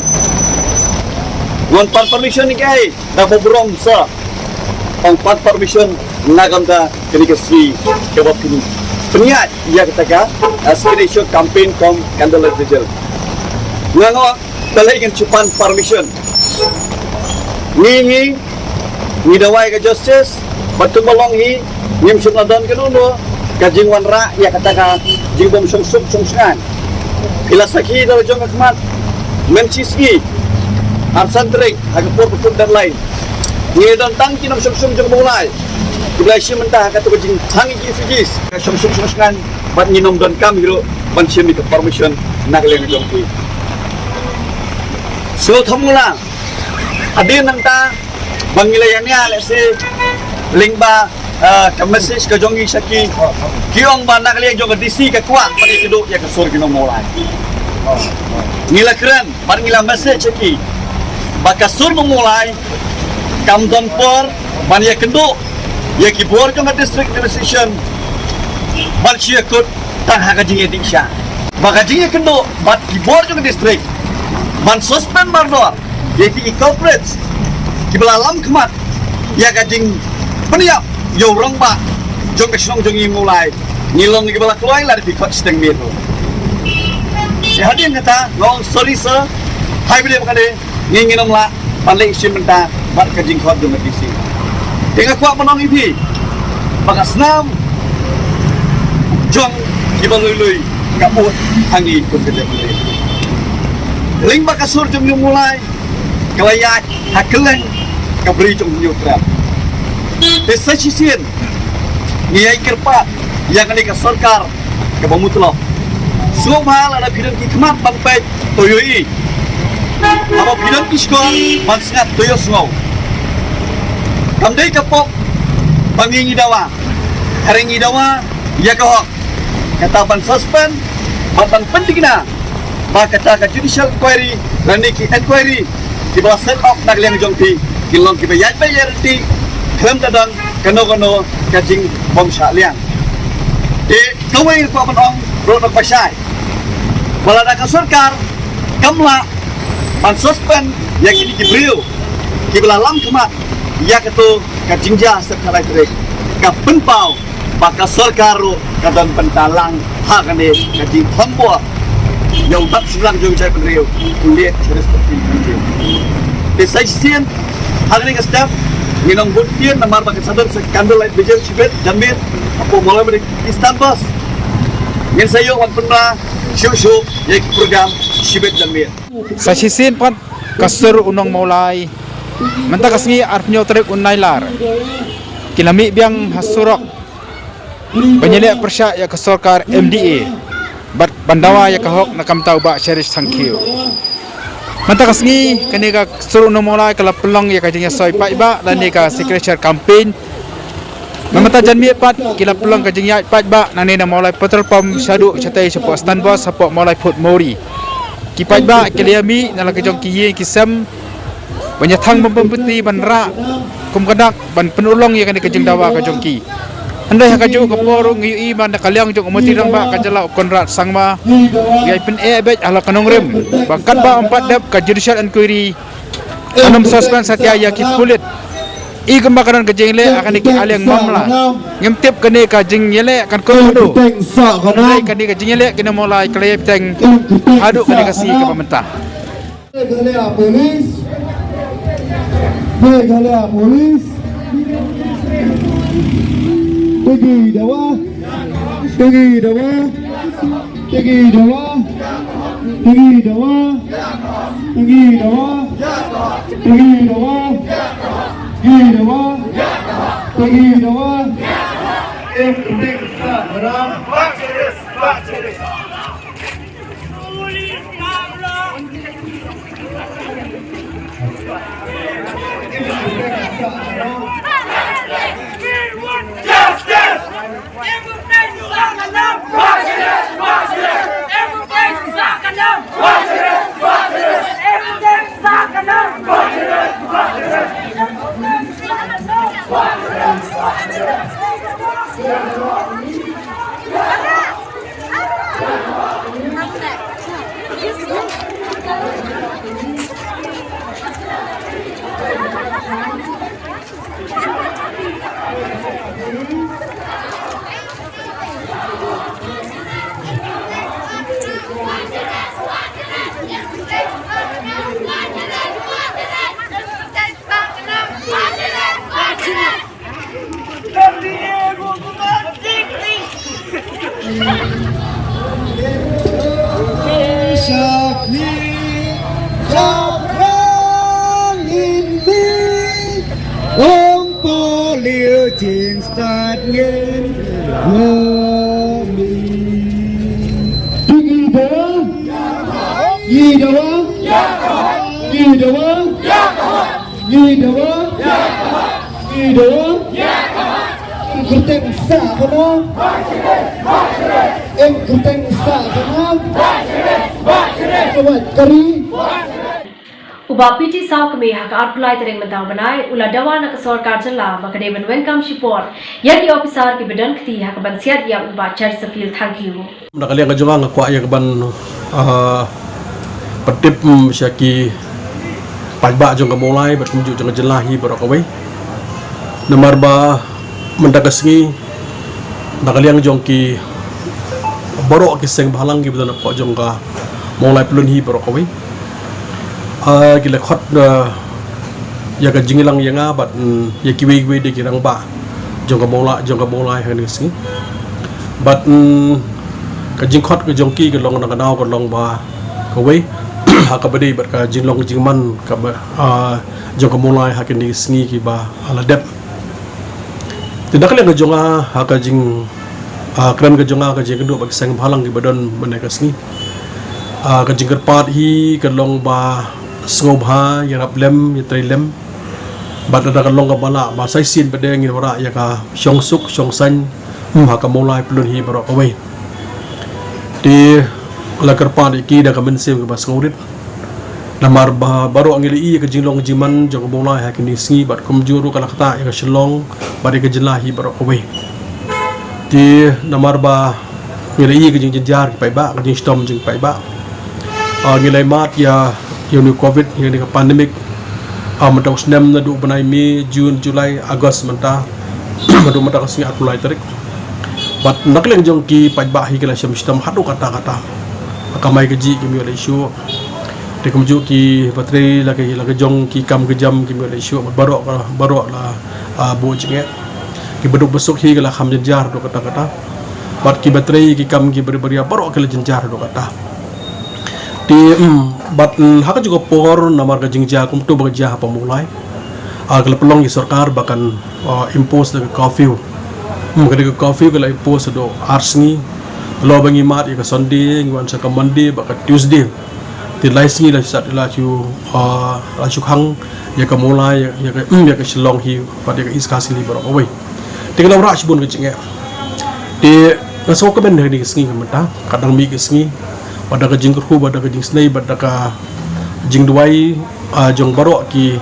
Ngan pan permission ïa ki, da kaba burom sa, ban pan permission na ka bynta kane ka sngi kaba pynïaid ïa kata ka, ah, Skirmisher Campaign cum Candlelight Vigil. Nga ong balei ngan shu pan permission. Ngi, ngi, ngi dawa ïa ka justice, bad kumba long hi ngim shym la don kano kano ka jingwanrah ïa kata ka jingbym shongsuk shongshngaiñ. Phi la sakhi da la jong ka khmat, mynta shi sngi, arphew san tarik, ha ka por ba kut deadline, ngi don tang ki nongshong shnong jong Mawlai kiba la shim bynta ha kato ka jingthang ïa ki effigies, ka shong shnong shong shngaiñ, bad ngim donkam hi ruh ban shim ïa ka permission na ka liang jong phi. Sngewthuh mo la, hadien nangta ba ngi la ïania lehse lyngba, ah, ka message ka jong ngi sha ki, ki ong ba na ka liang jong ka D C ka kwah ban ïakynduh ïa ka sur ki nong Mawlai. Ngi la kren bad ngi la message sha ki ba ka sur nong Mawlai kam don por ban ïakynduh ïa ki bor jong ka district administration ban shu ïakut tang ha ka jingïadih sha, ba ka jingïakynduh bad ki bor jong ka district ban suspend mardor ïa ki culprits kiba la lam khmat ïa ka jingpynïap ïa u rangbah jong ka shnong jong ngi Mawlai. Ngi long kiba la kloi lada phi khot shiteng miet ruh. Te hadien kata nga ong sorry sir, hai bide ba kane ngi ngin ym lah ban leit shim bynta bad ka jingkhot jong ka D C. Te nga kwah ban ong ïa phi ba ka snam jong kiba lui lui ka ud ha ngi kum ka jaitbynriew. Lyngba ka sur jong ngi Mawlai ka la ïaid ha kylleng ka bri jong Hynñiewtrep. Te sa shisien ngi ïai kyrpad ïa kane ka sorkar kaba mutlop. Sngewbha lada phi don ki khmat ban peit to ïohi, haba phi don ki shkor ban sngap to ïohsngew. Kam dei ka pop ba ngi ngi dawa, hynrei ngi dawa ïa ka hok. Kata ban suspend bad ban pynthikna ba kata ka judicial inquiry lane ki inquiry kiba la set up na ka liang jong phi kin long kiba ïaid beit ïaid ryntih khlem da don kano kano ka jingbymshah liang. Te kawei nga kwah ban ong ruh na ka bashai ba lada ka sorkar kam lah ban suspend ïa kine ki briew kiba la lam khmat ïa kato ka jingjia step khatlai tarik, ka pynpaw ba ka sorkar ruh ka don bynta lang ha kane ka jingthombor ïa u dap shynrang jong ka jaitbynriew u Late Sheriff Captain Henry. Te sa shisien ha kane ka step ngin ong bun ktien namar ba kan sa don sa candlelight vigil shibit janmiet hapoh Mawlai Eastern Bus. Ngin sa ïoh wan pynbna shuh shuh ïa ki program shibit janmiet. Sa shisien pat ka sur u nong Mawlai mynta ka sngi arphew hynñiew tarik u Nailar ki la mih biang ha surok ban ïaleh pyrshah ïa ka sorkar M D A bad ban dawa ïa ka hok na ka bynta u Bah Cherish Thangkhiew. Mynta ka sngi kane ka sur u nong Mawlai ka la pynlong ïa ka jingïasoi paidbah lane ka Skirmisher Campaign. Mynta janmiet pat ki la pynlong ka jingïaid paidbah nangne na Mawlai Petrol Pump shaduh shatei shapoh Eastern Bus hapoh Mawlai Fort Mawrie. Ki paidbah ki la ïamih na la ka jong ki ïing ki sem ban ïathang bym pynpyni ban rah kum ka dak ban pynurlong ïa kane ka jingdawa ka jong ki. Hynrei ha kajuh ka por ruh ngi ïohi ba na ka liang jong u Myntri Rangbah ka jylla u Conrad Sangma u ïai pyneh beit ha la ka nongrim ba katba ym pat dep ka judicial inquiry kan ym suspend satia ïa ki pulit. I kumba ka don ka jingïaleh ha kane ka liang mamla, ngim tip kane ka jingïaleh kan kut haduh. Hynrei kane ka jingïaleh kane Mawlai ka la ïai bteng haduh kane ka sngi kaba mynta. Meghalaya Police, Meghalaya Police, tegi dawa, tegi dawa, tegi dawa. Tegi dawa. Tegi dawa. Tegi dawa. Tegi dawa. Tegi dawa. Em, em, sa, ram. Justice! Tegi dawa. Tegi dawa. Tegi dawa. Tegi dawa. Tegi dawa. Em kyrteng sa kano. Em kyrteng sa kano. Kawat kari. U Bah P T Sawkmie ha ka arphew lai tarik mynta u bnai u la dawa na ka sorkar jylla ba ka dei ban welcome shipor ïa ki ophisar kiba don kti ha kaban siat ïa u Bah Chesterfield Thangkhiew. Na ka liang ka jong nga, nga kwah ïa ka ban, ah, pyntip, mm, sha ki paidbah jong ka Mawlai bad kumjuh jong ka jylla hi baroh kawei. Namar ba mynta ka sngi na ka liang jong ki baroh ki seng bhalang kiba don hapoh jong ka Mawlai Pyllun hi baroh kawei, ah, ki la khot, ah, ïa ka jingïalang ïa nga bad, mm, ïa kiwei kiwei de ki rangbah jong ka Mawlai, jong ka Mawlai ha kane ka sngi. Bad, mm, ka jingkhot ka jong ki ka long na ka daw ka long ba kawei ha kaba dei bad ka jinglong jingman kaba, ah, jong ka Mawlai ha kine ki sngi kiba la dep. Te na ka liang ka jong nga ha ka jing, ah, kren ka jong nga, ka jingkynduh bad ki seng bhalang kiba don mynne ka sngi, ah, ka jingkyrpad hi ka long ba sngewbha ïarap lem, ïatrei lem. Bad lada ka long kaba lah ba sa shisien pat de ngin wanrah ïa ka shongsuk shongsaiñ, hmm, ha ka Mawlai Pyllun hi baroh kawei. Te la kyrpad ïa ki da ka mynsiem kaba sngewrit. Namar ba baroh ngi la ïohi ïa ka jinglong jingman jong ka Mawlai ha kine ki sngi bad kumjuh ruh ka la ktah ïa ka Shillong bad ïa ka jylla hi baroh kawei. Te namar ba ngi la ïohi ïa ka jingjynjar ki paidbah, ka jingshitom jong ki paidbah. Ah, ngi la ïa mad ïa, ïa une u Covid, ïa une u pandemic. Ah, mynta u snem naduh u bnai May, June, July, August mynta. Naduh mynta ka sngi arphew lai tarik. Bad na ka liang jong ki paidbah hi ki la shem shitom haduh katta katta. Ka kamai kajih kim ïoh leit shuh. Te kumjuh kiba trei la ka, la ka jong ki kam ka jam kim ïoh leit shuh. Bad baroh ka, baroh la, ah, buh jingeh. Kiba duk ba suk hi ki la kham jynjar haduh katta katta. Bad kiba trei ki kam ki bari bari baroh ki la jynjar haduh katta. Te, mm, bad, mm, ha kajuh ka por namar ka jingjia kumto ba ka jia hapoh Mawlai. Ah, ka la pynlong ïa ka sorkar ba kan, ah, impose da ka curfew. Hmm, ka dei ka curfew ka la impose haduh ar sngi. Lada ba ngi mad ïa ka Sunday, ngi wan sha ka Monday bad ka Tuesday. Te lai sngi la shu, la shu, ah, la shu khang ïa ka Mawlai, ïa, ïa ka, hmm, ïa ka Shillong hi bad ïa ka East Khasi Hills baroh kawei. Te ka la wanrah shibun ka jingeh. Te nga sngew kmen ha kane ka sngi ka mynta, ka dang mih ka sngi, bad da ka jingkyrkhu, bad da ka jingisynei, bad da ka jingduwai, ah, jong baroh ki,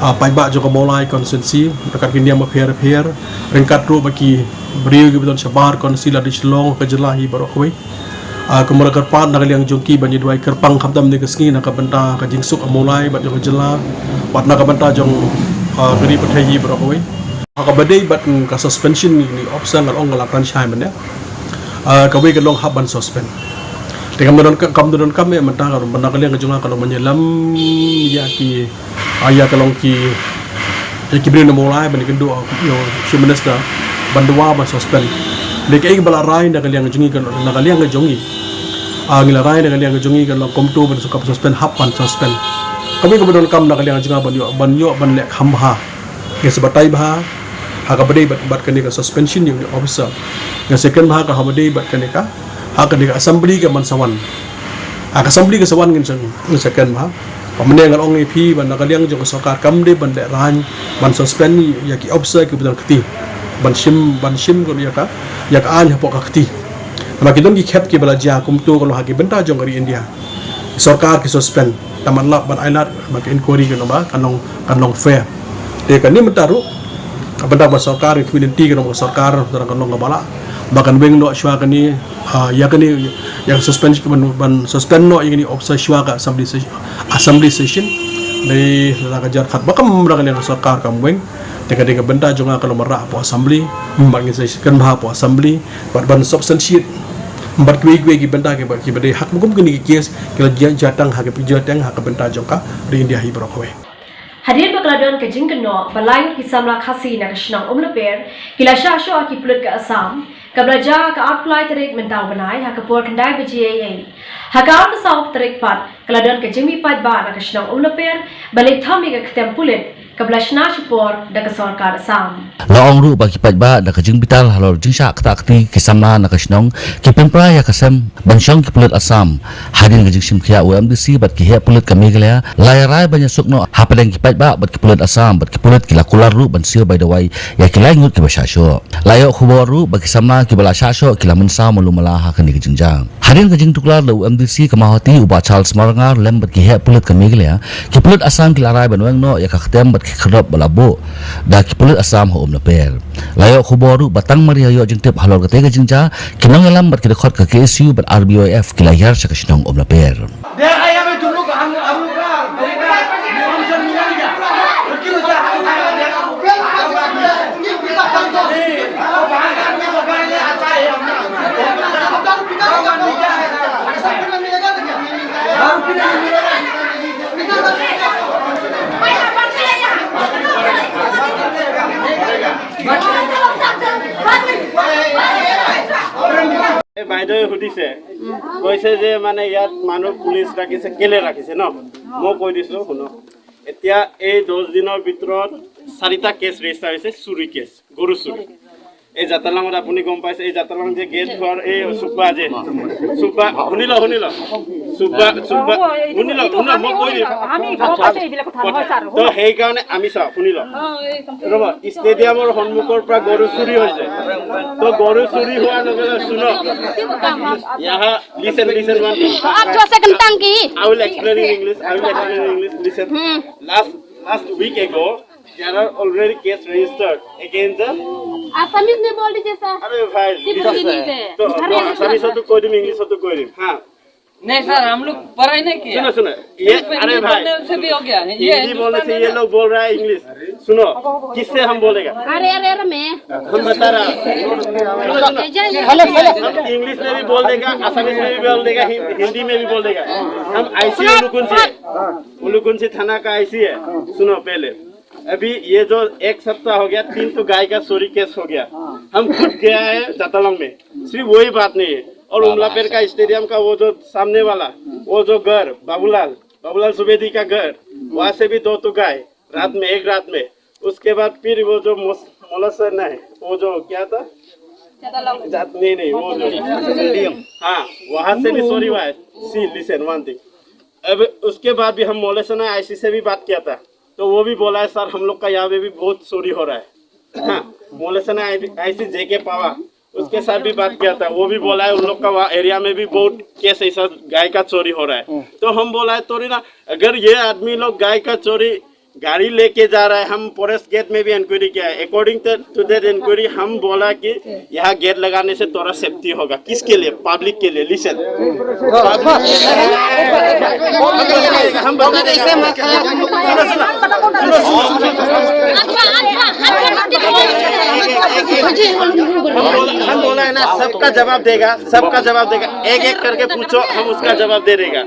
ah, paidbah jong ka Mawlai constituency, ryngkat ki niam bapher bapher, ryngkat ruh bad ki briew kiba don shabar constituency lane Shillong, ka jylla hi baroh kawei. Ah, kumba la kyrpad na ka liang jong ki ban ïa duwai kyrpang khamtam ha kane ka sngi na ka bynta ka jingsuk ka Mawlai bad jong ka jylla, bad na ka bynta jong, ah, ka ri pyrthei hi baroh kawei. Ha kaba dei bad ka suspension ne option nga la ong nga la kren shai mynne. Ah, kawei ka long hap ban suspend. Te kam don, kam don kam ïa mynta ka, na ka liang ka jong nga ka long ban ïalam ïa ki, ah, ïa ka long ki, ïa ki briew na Mawlai ban ïakynduh, ah, ïa u Chief Minister ban duwai ban suspend. Te kaei kaba la rai na ka liang ka jong ngi, ka, na ka liang ka jong ngi. Ah, ngi la rai na ka liang ka jong ngi ka long kumto ban suspend hap ban suspend. Kawei kaba donkam na ka liang jong nga ban ïoh, ban ïoh ban leh kham bha. Nga sa batai bha ha kaba dei bad, bad kane ka suspension ïa u officer. Nga sa kren bha ka haba dei bad kane ka, ha kane ka assembly ka ban sa wan. Ha ka assembly ka sa wan ngin sa, ngin sa kren bha. Ba mynne ngan ong ïa phi ba na ka liang jong ka sorkar kam dei ban leh rain ban suspend ïa ki officer kiba don kti, ban shim, ban shim ïa ka, ïa ka aiñ hapoh ka kti. Namar ki don ki khep kiba la jia kumto ka long ha ki bynta jong ka ri India. Sorkar ki suspend, tang ban lap ban ailad ba ka inquiry ka long ba kan long, kan long fair. Te kane mynta ruh ka bynta ba sorkar ka community ka long ka sorkar kan long kaba lah ba kan weng noh shuwa kane, ah, ïa kane, ïa ka suspension ban, ban suspend noh ïa kane officer shuwa ka assembly session, assembly session. Dei la ka jar khat ba kam ra ka liang sorkar kam weng. Te ka dei ka bynta jong nga ka long ba rah hapoh assembly, bad ngin sa kren bha hapoh assembly bad ban substantiate bad kiwei kiwei ki bynta kiba, kiba dei ha kum kine ki case ki la jia, jia tang ha ki, jia tang ha ka bynta jong ka ri India hi baroh kawei. Hadien ba ka la don ka jingkynnoh ba lai ngut ki samla Khasi na ka shnong Umlaper ki la shah shoh ha ki pulit ka Assam, kaba la jia ha ka arphew lai tarik mynta u bnai ha ka por khyndai baje eiei. Ha ka arphew saw tarik pat ka la don ka jingmih paidbah na ka shnong Umlaper ban leit thom ïa ka ktem pulit kaba la shna shipor da ka sorkar Assam. La ong ruh ba ki paidbah da ka jingbitar halor jingshah ktah kti ki samla na ka shnong ki pynpra ïa ka sem ban shong ki pulit Assam. Hadien ka jingshim khia u M D C bad ki heh pulit ka Meghalaya, la ïa rai ban ïasuk noh hapdeng ki paidbah bad ki pulit Assam, bad ki pulit ki la kular ruh ban siew bai dawai ïa ki lai ngut kiba shah shoh. La ïoh khubor ruh ba ki samla kiba la shah shoh ki la mynsaw malu mala ha kane ka jingjia. Hadien ka jingtuklar da u M D C ka Mawhati u Bah Charles Marngar lem bad ki heh pulit ka Meghalaya, ki pulit Assam ki la rai ban weng noh ïa ka ktem bad ki khyrdop ba la buh da ki pulit Assam ha Umlaper. La ïoh khubor ruh ba tang mar ïa ïoh jingtip halor katei ka jingjia, ki nongïalam bad ki dkhot ka K S U bad R B Y F ki la hiar sha ka shnong Umlaper. এই বাইদেৱে সুধিছে, কৈছে যে মানে ইয়াত মানুহ পুলিচ ৰাখিছে, কেলে ৰাখিছে ন? মই কৈ দিছো, শুনক। এতিয়া এই দহ দিনৰ ভিতৰত চাৰিটা কেছ ৰেজিষ্টাৰ হৈছে, চুৰি কেছ, গৰু চুৰি। এই জাতালাঙত আপুনি গম পাইছে, এই জাতালাং যে গেট ঘৰ, এই চুব্বা যে, চুব্বা, শুনি লওক, শুনি লওক, চুব্বা, চুব্বা, শুনি লওক, শুনি লওক, মই কৈ দিম। আমি গম পাইছো এইবিলাক কথা, হয় ছাৰ। তো সেইকাৰণে আমি চাওক, শুনি লওক। ৰ'ব, ষ্টেডিয়ামৰ সন্মুখৰ পৰা গৰু চুৰি হৈছে। তো গৰু চুৰি হোৱাৰ লগে লগে, শুনক, ইয়াহা, listen, listen, one thing. आप जो से कम तंग की। I will explain in English, I will explain in English, listen. हम्म। Last, last week ago, there are already case registered against the Assamese में बोल दीजिए सर। अरे भाई, त्रिपुरी में। तो, तो Assamese हो तो কৈ দিম, English हो तो কৈ দিম। हाँ। नहीं सर, हम लोग पढ़ाई नहीं किया। सुनो, सुनो, ये, सिर्फ अरे हिंदी भाई, बोलने से भी हो गया। ये हिंदी बोलने से ये लोग बोल रहा है English। सुनो, किससे हम बोलेगा? अरे, अरे, अरे, मैं। हम बता रहा। हेलो, हेलो। हम English में भी बोल देगा, Assamese में भी बोल देगा, हिं-, हिंदी में भी बोल देगा। हम I C उलुकुंची है। उलुकुंची थाना का I C है। सुनो पहले। अभी ये जो एक सप्ताह हो गया, तीन तो गाय का चोरी केस हो गया। हम खुद गया है जातालांग में, सिर्फ वही बात नहीं है। और उमलापेर का स्टेडियम का वो जो सामने वाला, वो जो घर, बाबूलाल, बाबूलाल सुवेदी का घर, वहाँ से भी दो तो गाय, रात में, एक रात में। उसके बाद फिर वो जो मोस-, मोलस नहीं, वो जो क्या था? जात-, नहीं, नहीं, वो जो, हाँ, वहाँ से भी चोरी हुआ है। See, listen, one thing। अब उसके बाद भी हम मोलेसना I C से भी बात किया था, तो वो भी बोला है, "सर, हम लोग का यहाँ पे भी बहुत चोरी हो रहा है।" हाँ, मोलेसना I C जे के पावा, उसके साथ भी बात किया था, वो भी बोला है, उन लोग का वहाँ एरिया में भी बहुत केस ऐसा गाय का चोरी हो रहा है। तो हम बोला है, "थोड़ी ना, अगर ये आदमी लोग गाय का चोरी गाड़ी लेके जा रहा है, हम फॉरेस्ट गेट में भी इंक्वायरी किया है। According to, to that inquiry, हम बोला कि यहाँ गेट लगाने से थोड़ा सेफ्टी होगा।" किसके लिए? पब्लिक के लिए। Listen। हम बता देगा। सुनो, सुनो। सुनो, सुनो। हम बोला, हम बोला है ना, सबका जवाब देगा, सबका जवाब देगा। एक एक करके पूछो, हम उसका जवाब दे देगा।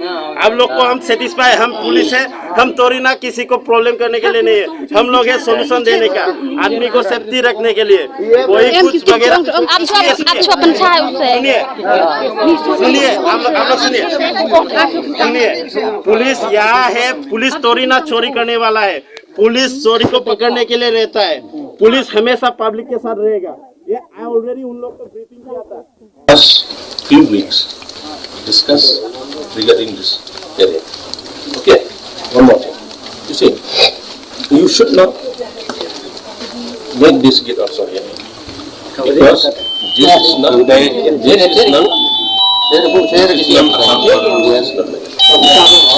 आप लोग को हम सेटिस्फाई, हम पुलिस है, हम थोड़ी ना किसी को प्रॉब्लम करने के लिए नहीं है, हम लोग है सॉल्यूशन देने का, आदमी को सेफ्टी रखने के लिए। कोई कुछ वगैरह आप छुआ आप छुआ पंचायत से सुनिए, सुनिए, आप लोग आप लोग सुनिए, सुनिए। पुलिस यहाँ है, पुलिस थोड़ी ना चोरी करने वाला है। पुलिस चोरी को पकड़ने के लिए रहता है। पुलिस हमेशा पब्लिक के साथ रहेगा। ये आई ऑलरेडी उन लोग को ब्रीफिंग किया था। Last few weeks discuss regarding this area. Okay, one more thing. You see, you should not make this gate also here. Because this is not, this is not, this is not,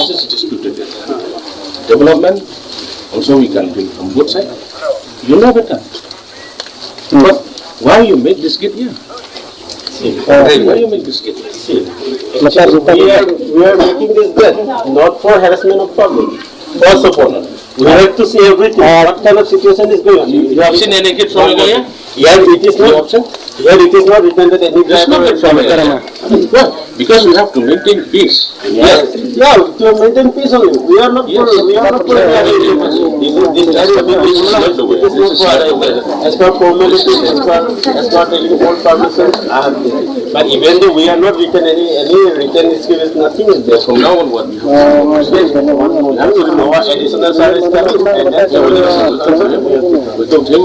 this is disputed. Development also we can build from both sides. You know better. But why you make this gate here? Why you make this gate? We are, we are making this gate not for harassment of public, for support. We have to see everything. What kind of situation is going on? You have seen any gate from here? Here it is not. Here it is not written that any driver. Because we have to maintain peace. Yes. Yeah, to maintain peace only. We are not for, we are not for this, this, this is not the way. This is not for, as per formalities, as per, as per the old permission, I have given. But even though we are not written any, any written script, nothing is there. From now on, what we have to do, we have to know what additional service coming, and then we will, we told him,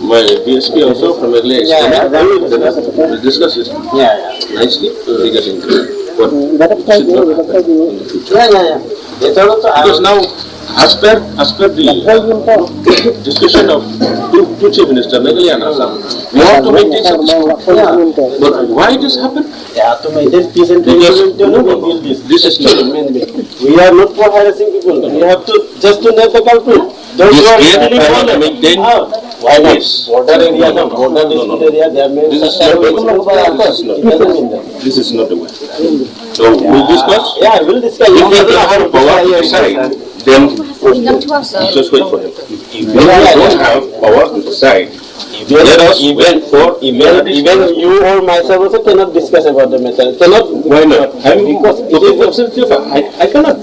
my D S P also from earlier, yeah, yeah, we will discuss it. Yeah, yeah. Nicely regarding what should not happen in the future. Yeah, yeah, yeah. Because now, as per, as per the discussion of two, two chief minister, Meghalaya and Assam, we want to maintain some peace. Yeah. But why this happened? Yeah, to maintain peace and tranquility, no, no, no. This is not. We are not for harassing people. We have to just to net the culprit. Those who are really violent. Maintain peace. Border area, no, border dispute area, there may be such kind of issues. This is not, this is not the way. So we'll discuss. Yeah, we'll discuss. If he doesn't have power to decide, then just wait for him. If you don't have power to decide, let us wait for even, even you or myself also cannot discuss about the matter. Cannot. Why not? I'm because it is absolutely fine. I, I cannot.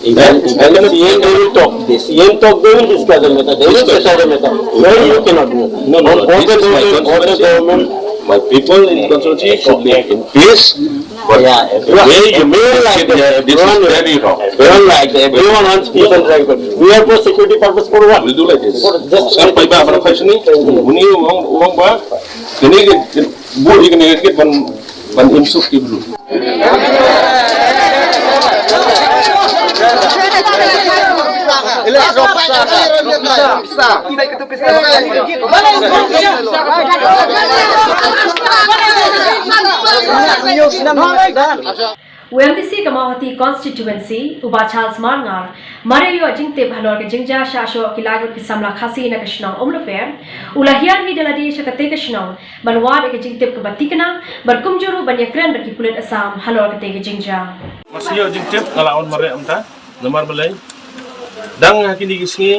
Even, even C M, they will talk. The C M talk, they will discuss the matter. They will settle the matter. Why you cannot do? No, no, no. This is my constituency. My people in constituency should live in peace. But yeah, the way you make it, uh, this is very wrong. Everyone like that. Everyone wants peace and tranquility. We are for security purpose for what? We'll do like this. For just sampai ba, ba, ba, sini. Uni uang, uang ba. Kini ke, bu, kini ke ban, ban insuk ki bru. U M D C ka Mawhati Constituency, u Bah Charles Marngar, mar ïa ïoh jingtip halor ka jingjia shah shoh ki lai ngut ki samla Khasi na ka shnong Umluper, u la hiar hi da lade sha katei ka shnong ban wad ïa ka jingtip kaba thikna bad kumjuh ruh ban ïakren bad ki pulit Assam halor katei ka jingjia. Nga shu ïoh jingtip, nga la wan mareh mynta. Namar balei, dang ha kine ki sngi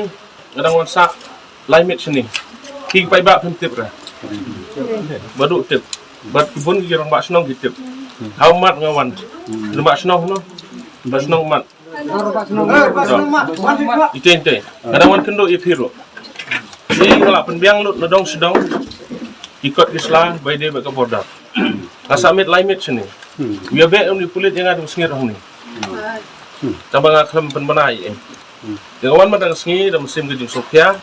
nga dang wan sah lai miet shane. Ki paidbah phim tip re. Bad u tip, bad ki bun ki rangbah shnong ki tip. Ha Ummat nga wan. Rangbah shnong no, rangbah shnong Ummat. Ite, ite. Nga dang wan kynduh ïa phi ruh. Nga la pynbiang lut na dong sha dong. Ki kot ki sla ba ïadei bad ka border. Nga sah miet lai miet shane. Ïa bad une u pulit ïa nga da u sngewthuh hangne. Tang ba nga khlem pynbna ïa. Ïa nga wan mynta ka sngi da mynsiem ka jingsngewkhia.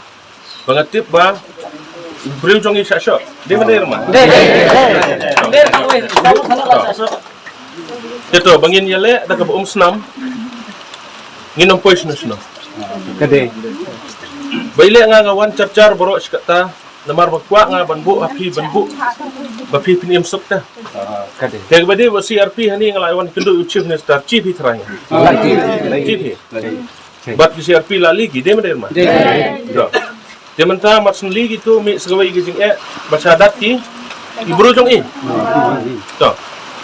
Ba nga tip ba u briew jong ngi shah shoh. Dei ma dei ma? Dei, dei, dei. Ïa to, ba ngin ïaleh da kaba um snam. Ngin ym poi shano shano. Ka dei. Ba ïaleh nga, nga wan jar jar baroh shi katta. Namar ba kwah nga ban buh ha phi, ban buh ba phi phin im suk te. Ka dei. Te ba dei ba C R P hangne nga la wan kynduh u Chief Minister, Chief hi trai. Chief hi. Bad ki C R P la lei ki, dei ma dei ma? Dei. Te mynta mar shen lei ki to mih sa kawei ka jingeh ba shadat ki, ki bru jong i. To.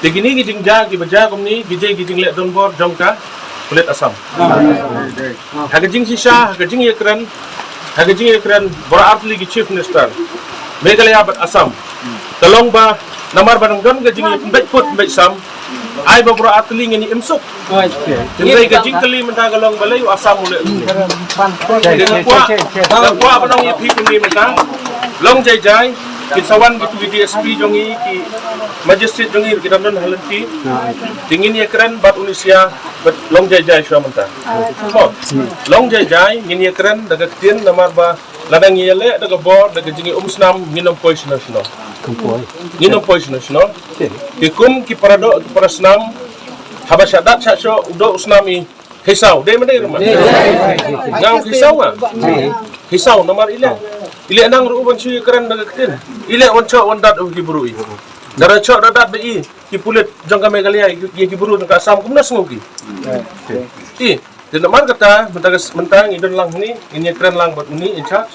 Te kine ki jingjia kiba jia kumne ki dei ki jingleh donbor jong ka pulit Assam. Ha ka jingshisha, ha ka jingïakren, ha ka jingïakren baroh artylli ki Chief Minister Meghalaya bad Assam. Ka long ba namar ba dang don ka jingïakren beit kut beit sam. Ai ba bro atli ngin im suk. Hynrei ka jingkylli mynta ka long balei u Assam u leh kumne. Nga kwah, nga kwah ban ong ïa phi kumne mynta. Long jai jai, ki sa wan kitu ki D S P jong ngi, ki magistrate jong ngi, ki dang don ha lynti. Te ngin ïakren bad u Nisia, bad long jai jai shuwa mynta. Mo, long jai jai, ngin ïakren da ka ktien namar ba lada ngi ïaleh da ka bor, da ka jingïaumsnam, ngin ym poi shano shano. Ngin ym poi shano shano. Te kum ki para doh, ki para snam, haba shah dat shah shoh, u doh u snam i, Hisaw, dei ma dei ruh ma. Nga ong hisaw nga. Hisaw namar i leh. I leh nang ruh ban shu ïakren da ka ktien. I leh wan shoh wan dat u ki bru i. Dara shoh da dat ba i ki pulit jong ka Meghalaya, i ki bru jong ka Assam kumno sngew ki. I, te namar kata mynta ka, mynta ngi don lang ni, ngi ïakren lang bad uni in charge.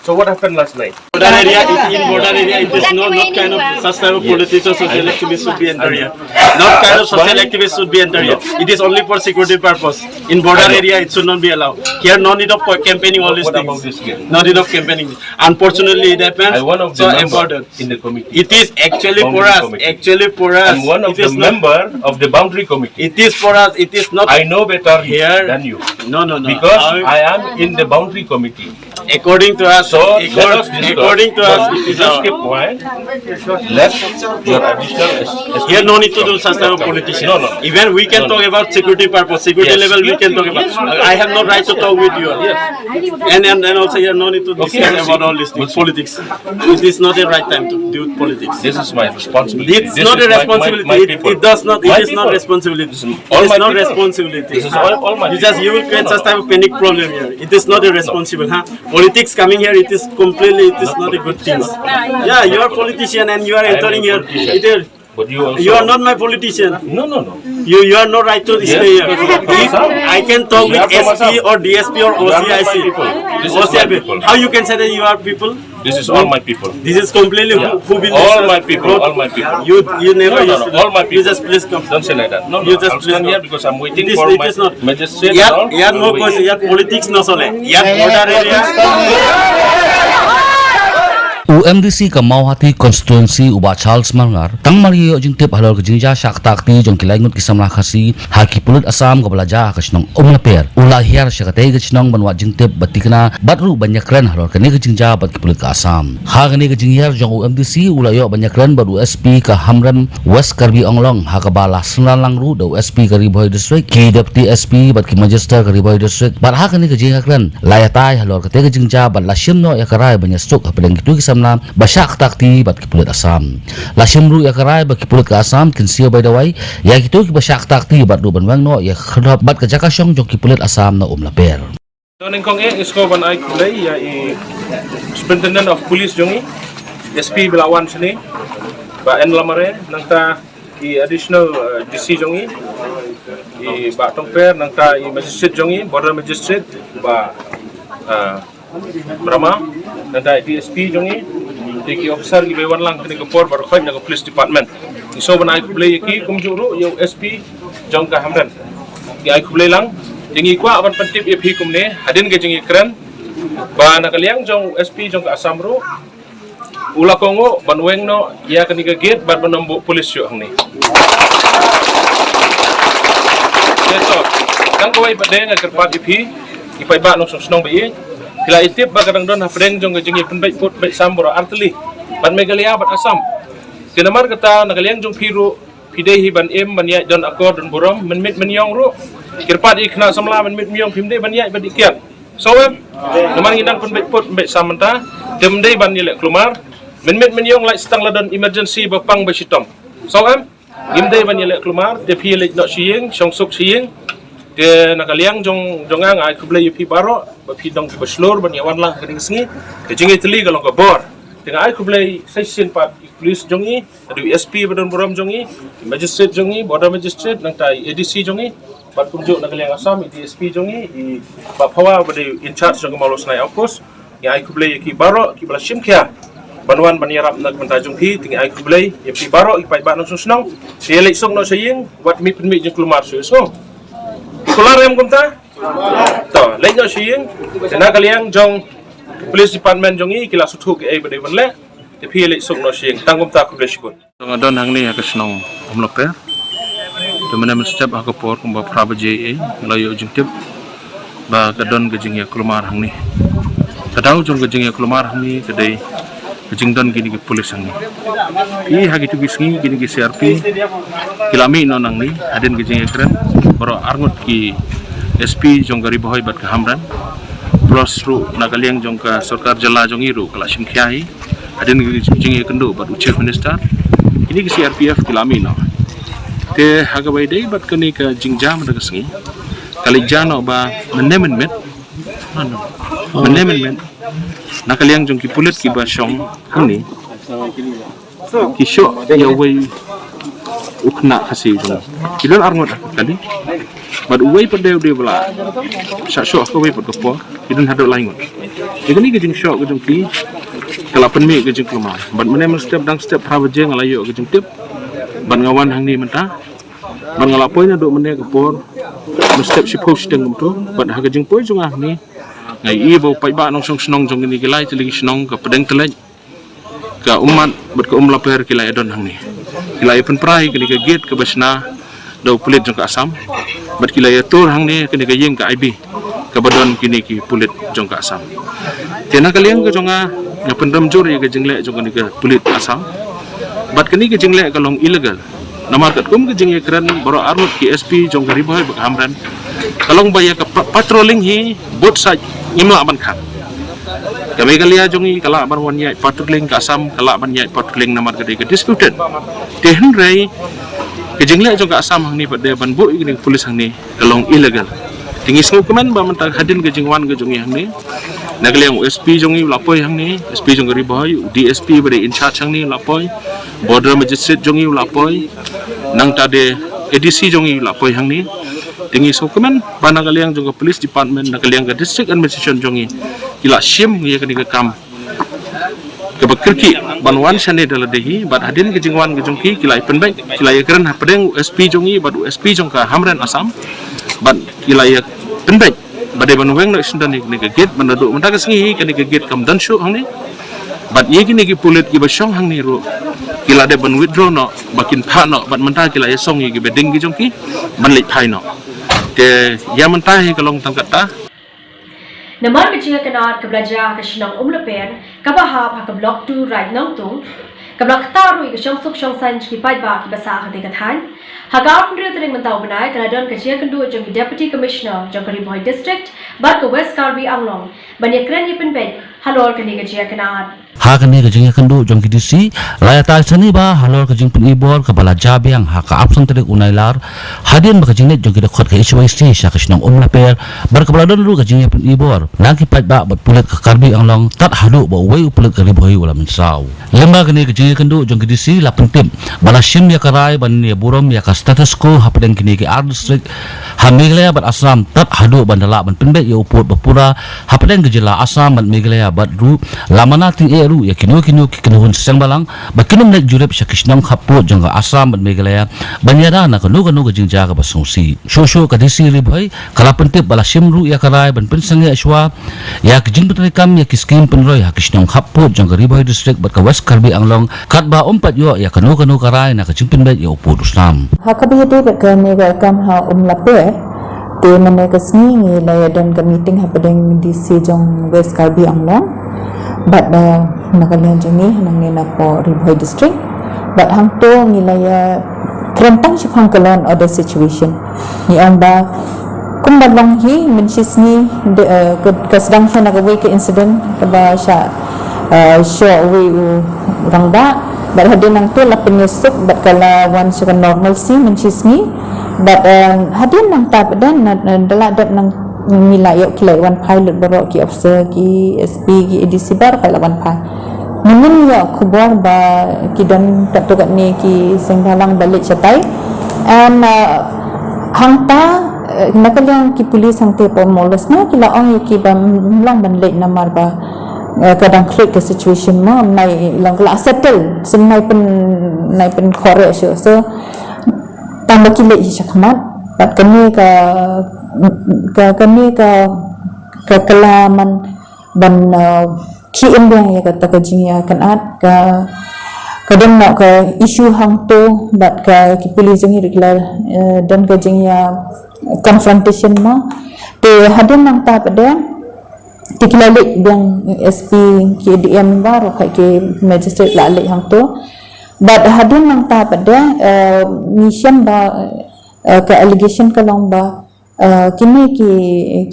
So what happened last night? Border area, it, in border area, it is not, not kind of such type of politics or social activists should be enter here. Not kind of social activists should be enter here. It is only for security purpose. In border area, it should not be allowed. Here, no need of campaigning all these things. No need of campaigning. Unfortunately, it happens. So important. In the committee. It is actually for us. Actually for us. I'm one of the member of the boundary committee. It is for us. It is not. I know better here than you. No, no, no. Because I am in the boundary committee. According to us, so let us discuss. According to us, it is just keep quiet. Let your additional. Here no need to do such type of politician. No, no. Even we can talk about security purpose, security level we can talk about. I have no right to talk with you. And, and, and also here no need to discuss about all these things, politics. It is not the right time to do politics. This is my responsibility. It's not a responsibility. It, it does not, it is not responsibility. It is not responsibility. This is all, all my people. You just, you will create such type of panic problem here. It is not a responsible, huh? Politics coming here, it is completely, it is not a good thing. Yeah, you are politician and you are entering here. It is, but you also, you are not my politician. No, no, no. You, you are not right to stay here. If I can talk with S P or D S P or O C I C. How you can say that you are people? This is all my people. This is completely who, who built this road? All my people, all my people. You, you never used to do. All my people. You just please come. Don't say like that. No, no, I'll stand here because I'm waiting for my magistrate and all. It is not. Yet, yet more question, yet politics no sole. Yet border area. U M D C ka Mawhati constituency u Bah Charles Marngar tang mar ïa ïoh jingtip halor ka jingjia shah ktah kti jong ki lai ngut ki samla Khasi ha ki pulit Assam kaba la jia ha ka shnong Umlaper, u la hiar sha katei ka shnong ban wad jingtip bad thikna bad ruh ban ïakren halor kane ka jingjia bad ki pulit ka Assam. Ha kane ka jinghiar jong u M D C u la ïoh ban ïakren bad u S P ka Hamren West Karbi Anglong, ha kaba la synran lang ruh da u S P ka Ri Bhoi District, ki Deputy S P bad ki Magistrate ka Ri Bhoi District. Bad ha kane ka jingïakren la ïatai halor katei ka jingjia bad la shim noh ïa ka rai ban ïasuk hapdeng kitu ki samla ba shah ktah kti bad ki pulit Assam. La shim ruh ïa ka rai ba ki pulit ka Assam kin siew bai dawai ïa kitu kiba shah ktah kti bad ruh ban weng noh ïa ka khyrdop bad ka jaka shong jong ki pulit Assam na Umlaper. To nyngkong eh ngi sngewbha ban ai khublei ïa i Superintendent of Police jong ngi, S P ba la wan shane, Bah N Lamare, nangta i Additional, eh, D C jong ngi, i Bah Tongper, nangta i Magistrate jong ngi, Border Magistrate, Bah, eh, Brahma, nangta i D S P jong ngi, te ki officer kiba wan lang kane ka por baroh khoit na ka Police Department. Ngi sngewbha ban ai khublei ïa ki kumjuh ruh ïa u S P jong ka Hamren. Ngi ai khublei lang. Te ngi kwah ban pyntip ïa phi kumne, hadien ka jingïakren ba na ka liang jong u S P jong ka Assam ruh u la kohnguh ban weng noh ïa kane ka gate bad ban ym buh police shuh hangne. Te to, tang kawei pat de nga kyrpad ïa phi, ki paidbah nongshong shnong ba ïeit, phi la ïa tip ba ka dang don hapdeng jong ka jingïapynbeit put beit sam baroh artylli bad Meghalaya bad Assam. Te namar kata na ka liang jong phi ruh phi dei hi ban im ban ïaid don akor don burom, mynmiet mynïong ruh. Kyrpad ïa ki khynnah samla mynmiet mynïong phim dei ban ïaid bad ïa kiad. Sngewbha em? Namar ngi dang pynbeit put beit sam mynta, te ym dei ban ïaleh kulmar. Mynmiet mynïong lait sa tang la don emergency ba pang ba shitom. Sngewbha em? Ngim dei ban ïaleh kulmar, te phi ïaleit noh sha ïing, shong suk sha ïing. Te na ka liang jong, jong nga nga ai khublei ïa phi baroh ba phi dang kiba shlur ban ïa wan lang ha kane ka sngi. Ka jingïatylli ka long ka bor. Te nga ai khublei sa shisien pat ïa ki police jong ngi, haduh i S P ba don burom jong ngi, i magistrate jong ngi, border magistrate, nangta i A D C jong ngi, bad kumjuh na ka liang Assam i D S P jong ngi, i Bah Phawa ba dei in charge jong ka Mawlong Synai Outpost. Ngi ai khublei ïa ki baroh kiba la shim khia ban wan ban ïarap na ka bynta jong phi. Te ngi ai khublei ïa phi baroh ki paidbah nongshong shnong. Te ïaleit suk noh sha ïing, wat mih pynmih jingkulmar shuh shuh. Kular em kumta? To, leit noh sha ïing. Te na ka liang jong police department jong ngi ki la sngewthuh kiei ba dei ban leh. Te phi ïaleit suk noh sha ïing. Tang kumta, khublei shibun. Nga don hangne ha ka shnong Umlaper. Mynne mynstep ha ka por kumba phra baje, eh, la ïoh jingtip ba ka don ka jingïakhun mar hangne. Ka daw jong ka jingïakhun mar hangne ka dei ka jingdon kine ki pulit hangne. Ki ha kitu ki sngi kine ki C R P ki la mih noh nangne hadien ka jingïakren, baroh arngut ki S P jong ka Ri Bhoi bad ka Hamren, plus ruh na ka liang jong ka sorkar jylla jong i ruh ka la shim khia hi hadien ka jingïakynduh bad u Chief Minister. Kine ki C R P F ki la mih noh. Te ha kaba ïadei bad kane ka jingjia mynta ka sngi, ka leit jia noh ba mynne mynmiet, mynne mynmiet, na ka liang jong ki pulit kiba shong hangne, ki shoh ïa uwei u khynnah Khasi jong ngi. Ki don arngut kali. Bad uwei pat de u dei ba la shah shoh ha kawei pat ka por. Ki don haduh lai ngut. Ïa kane ka jingshoh ka jong ki ka la pynmih ka jingkhun mar. Bad mynne mynstep dang step phra baje nga la ïoh ka jingtip. Bad nga wan hangne mynta. Bad nga la poi naduh mynne ka por mynstep shiphew shiteng kumto. Bad ha ka jingpoi jong nga hangne, nga ïohi ba u paidbah nongshong shnong jong kine ki lai tylli ki shnong, ka Pdeng Tyllet, ka Ummat bad ka Umlaper ki la ïadon hangne. Ki la ïapynpra ïa kane ka gate kaba shna da u pulit jong ka Assam. Bad ki la ïatur hangne kane ka ïing ka I B kaba don kine ki pulit jong ka Assam. Te na ka liang ka jong nga, nga pynrem jur ïa ka jingleh jong kane ka pulit Assam. Bad kane ka jingleh ka long illegal. Namar katkum ka jingïakren baroh arngut ki S P jong ka Ri Bhoi bad ka Hamren, ka long ba ïa ka pa-, patrolling hi both side ngim lah ban khang. Ka Meghalaya jong ngi ka lah ban wan ïaid patrolling, ka Assam ka lah ban ïaid patrolling namar ka dei ka disputed. Te hynrei ka jingleh jong ka Assam hangne pat de ban buh ïa kine ki pulit hangne ka long illegal. Te ngi sngewkmen ba mynta hadien ka jingwan ka jong ngi hangne, na ka liang u S P jong ngi u la poi hangne, S P jong ka Ri Bhoi, u D S P ba dei in charge hangne u la poi, border magistrate jong ngi u la poi, nangta de A D C jong ngi u la poi hangne. Te ngi sngewkmen ba na ka liang jong ka police department, na ka liang ka district administration jong ngi, ki la shim ïa kane ka kam kaba kyrkieh ban wan shane da lade hi. Bad hadien ka jingwan ka jong ki, ki la ïapynbeit, ki la ïakren hapdeng u S P jong ngi bad u S P jong ka Hamren Assam. Bad ki la ïapynbeit ba dei ban weng noh shisyndon ïa kane ka gate, ban naduh mynta ka sngi hi kane ka gate kam don shuh hangne. Bad ïa kine ki pulit kiba shong hangne ruh ki la dep ban withdraw noh ba kin phah noh, bad mynta ki la ïasong ïa ki bedding ki jong ki ban leit phai noh. Te ïa mynta hi ka long tang katta. Namar ka jingïakynad kaba la jia ha ka shnong Umlaper kaba hap ha ka Block two Raid Nongtung, kaba la ktah ruh ïa ka shongsuk shongsaiñ jong ki paidbah kiba sah ha katei ka thaiñ. Ha ka arphew hynriew tarik mynta u bnai ka la don ka jingïakynduh jong ki Deputy Commissioner jong ka Ri Bhoi District bad ka West Karbi Anglong ban ïakren ïapynbeit halor kane ka jingïakynad. Ha kane ka jingïakynduh jong ki D C, la ïatai shane ba halor ka jingpynibor kaba la jia biang ha ka arphew san tarik u Nailar, hadien ba ka jingleit jong ki dkhot ka H Y C sha ka shnong Umlaper, bad kaba la don ruh ka jingïapynibor na ki paidbah bad pulit ka Karbi Anglong, tad haduh ba uwei u pulit ka Ri Bhoi u la mynsaw. Lem bad kane ka jingïakynduh jong ki D C la pyntip ba la shim ïa ka rai ban ïaburom ïa ka status quo hapdeng kine ki ar district ha Meghalaya bad Assam, tad haduh ban da lah ban pynbeit ïa u pud ba pura hapdeng ka jylla Assam bad Meghalaya, bad ruh la mana tyngeh ruh ïa kino kino ki kynhun seng balang ba kin ym leit jurip sha ki shnong khappud jong ka Assam bad Meghalaya ban ïada na kano kano ka jingjia kaba sngewsih. Shuh shuh ka D C Ri Bhoi ka la pyntip ba la shim ruh ïa ka rai ban pynsangeh shuwa ïa ka jingpyntreikam ïa ki skim pynroi ha ki shnong khappud jong ka Ri Bhoi District bad ka West Karbi Anglong, katba ym pat ïoh ïa kano kano ka rai na ka jingpynbeit ïa u pud u snam. Ha kaba ïadei bad kane ka kam ha Umlaper, te mynne ka sngi ngi la ïadon ka meeting hapdeng D C jong West Karbi Anglong bad, eh, na ka liang jong ngi hangne napoh Ri Bhoi District. Bad hangto ngi la ïakren tang shaphang ka law and order situation. Ngi ong ba kumba long hi mynshisngi de, eh, ka, ka sdang sha na kawei ka incident kaba shah, eh, shoh uwei u rangbah. Bad hadien nangto la pynïasuk bad ka la wan sha ka normalcy mynshisngi. Bad, eh, hadien nangta pat de na, na, da la dep nang ngi la ïoh, ki la wan phai lut baroh ki officer, ki S P, ki A D C baroh ki la wan phai. Mynnin ïoh khubor ba ki don katto katne ki seng bhalang ba leit shatai. Em, eh, hangta, eh, na ka liang ki police hangte hapoh Mawlosna ki la ong ïa ki ba ym long ban leit namar ba, eh, ka dang khluit ka situation mo, nai long ka la settle, so nai pyn, nai pynkhore shuh. So tang ba ki leit hi shakhmat. Bad kane ka, ka, kane ka, ka, ka la man ban, uh, khie im biang ïa kata ka jingïakynad, ka, ka don noh ka issue hangto bad ka ki police jong ngi ruh ki la, eh, don ka jingïa confrontation mo. Te hadien nangta pat de te ki la leit biang S P, ki A D M baroh ki magistrate la leit hangto. Bad hadien nangta pat de, eh, ngi shem ba, eh, ka allegation ka long ba, eh, kine ki,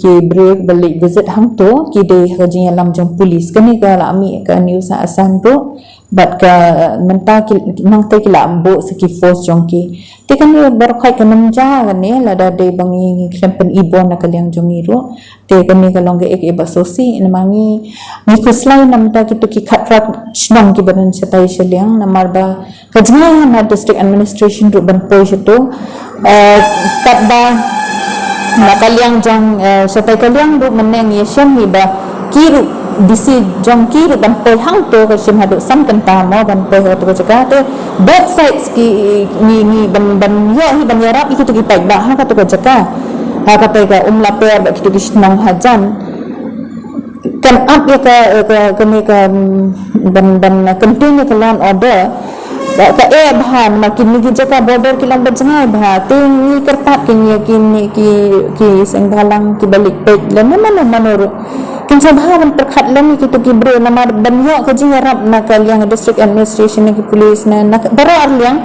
ki briew ba leit visit hangto ki dei ha ka jingïalam jong police. Kane ka la mih ka news ha Assam ruh. Bad ka, eh, mynta ki, nangta ki la buh sa ki force jong ki. Te kane baroh ka nym jia kane, lada dei ba ngi, ngi khlem pynibon na ka liang jong ngi ruh. Te kane ka long kaei kaei ba sngewsih, namar ngi, ngi khuslai namar kito ki khatphra shnong kiba don shatai shaliang, namar ba ka jingïalang na district administration ruh ban poi shato. Eh, katba na ka liang jong, eh, shatai ka liang ruh mynne ngi ïashem hi ba ki ruh, D C jong ki ruh ban poi hangto ka shim haduh san kynta mo ban poi ha kato ka jaka. Te both sides ki, ngi, ngi ban, ban ïoh hi ban ïarap ïa kito ki paidbah ha kato ka jaka. Ha kata ka Umlaper bad kito ki shnong hajan. Kan ap ïa ka, ïa ka, kane ka, mm, ban, ban contain ïa ka law and order. Ba ka eh bha, namar kine ki jaka border ki long ba jngai bha. Te ngi kyrpad kine ki, ki, ki seng bhalang kiba leit peit lem mano mano ruh. Kin sa bha ban pyrkhat lem ïa kito ki briew namar ban ïoh ka jingïarap na ka liang district administration, na ki police, na, na baroh arliang.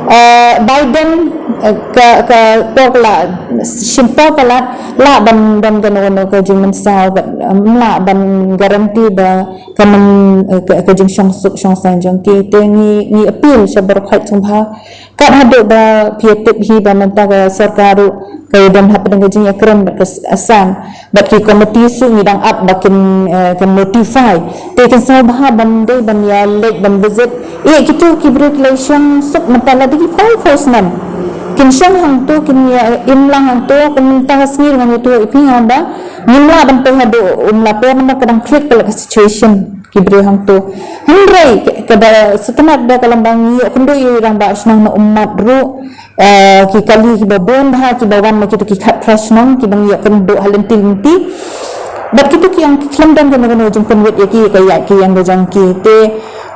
Eh, Biden, eh, ka, ka por ka la shim por palat, lah ban don kano kano ka jingmynsaw bad, em, lah ban guarantee ba ka myn, eh, ka, ka jingshongsuk shongsaiñ jong ki. Te ngi, ngi appeal sha baroh kawei sngewbha. Kat haduh ba phi ïa tip hi ba mynta ka sorkar ruh ka ïa don hapdeng ka jingïakren bad ka s-, Assam. Bad ki komiti suk ngi dang ap ba kin, eh, kin notify. Te kin sngewbha ban dei ban ïa leit ban visit. Ïa kito ki briew ki la ïa shong suk mynta la dei ki phew phew snem. Kin shong hangto, kin ïa im lang hangto, kum mynta ka sngi ngan ïathuh ïa phi nga ba ngim lah ban poi haduh Umlaper namar ka dang klik ka la ka situation ki briew hangto. Hynrei ka, ka da sngewtynnat da ka lambang ïoh kynduh ïa i rangbah shnong na Ummat ruh. Eh, ki kali kiba bun bha kiba wan na kito ki khatphra shnong kiba ngi ïoh kynduh ha lynti lynti. Bad kito ki ong ki khlem don kano kano jingpynwit ïa ki, ka ïaid ki ïeng ka jong ki. Te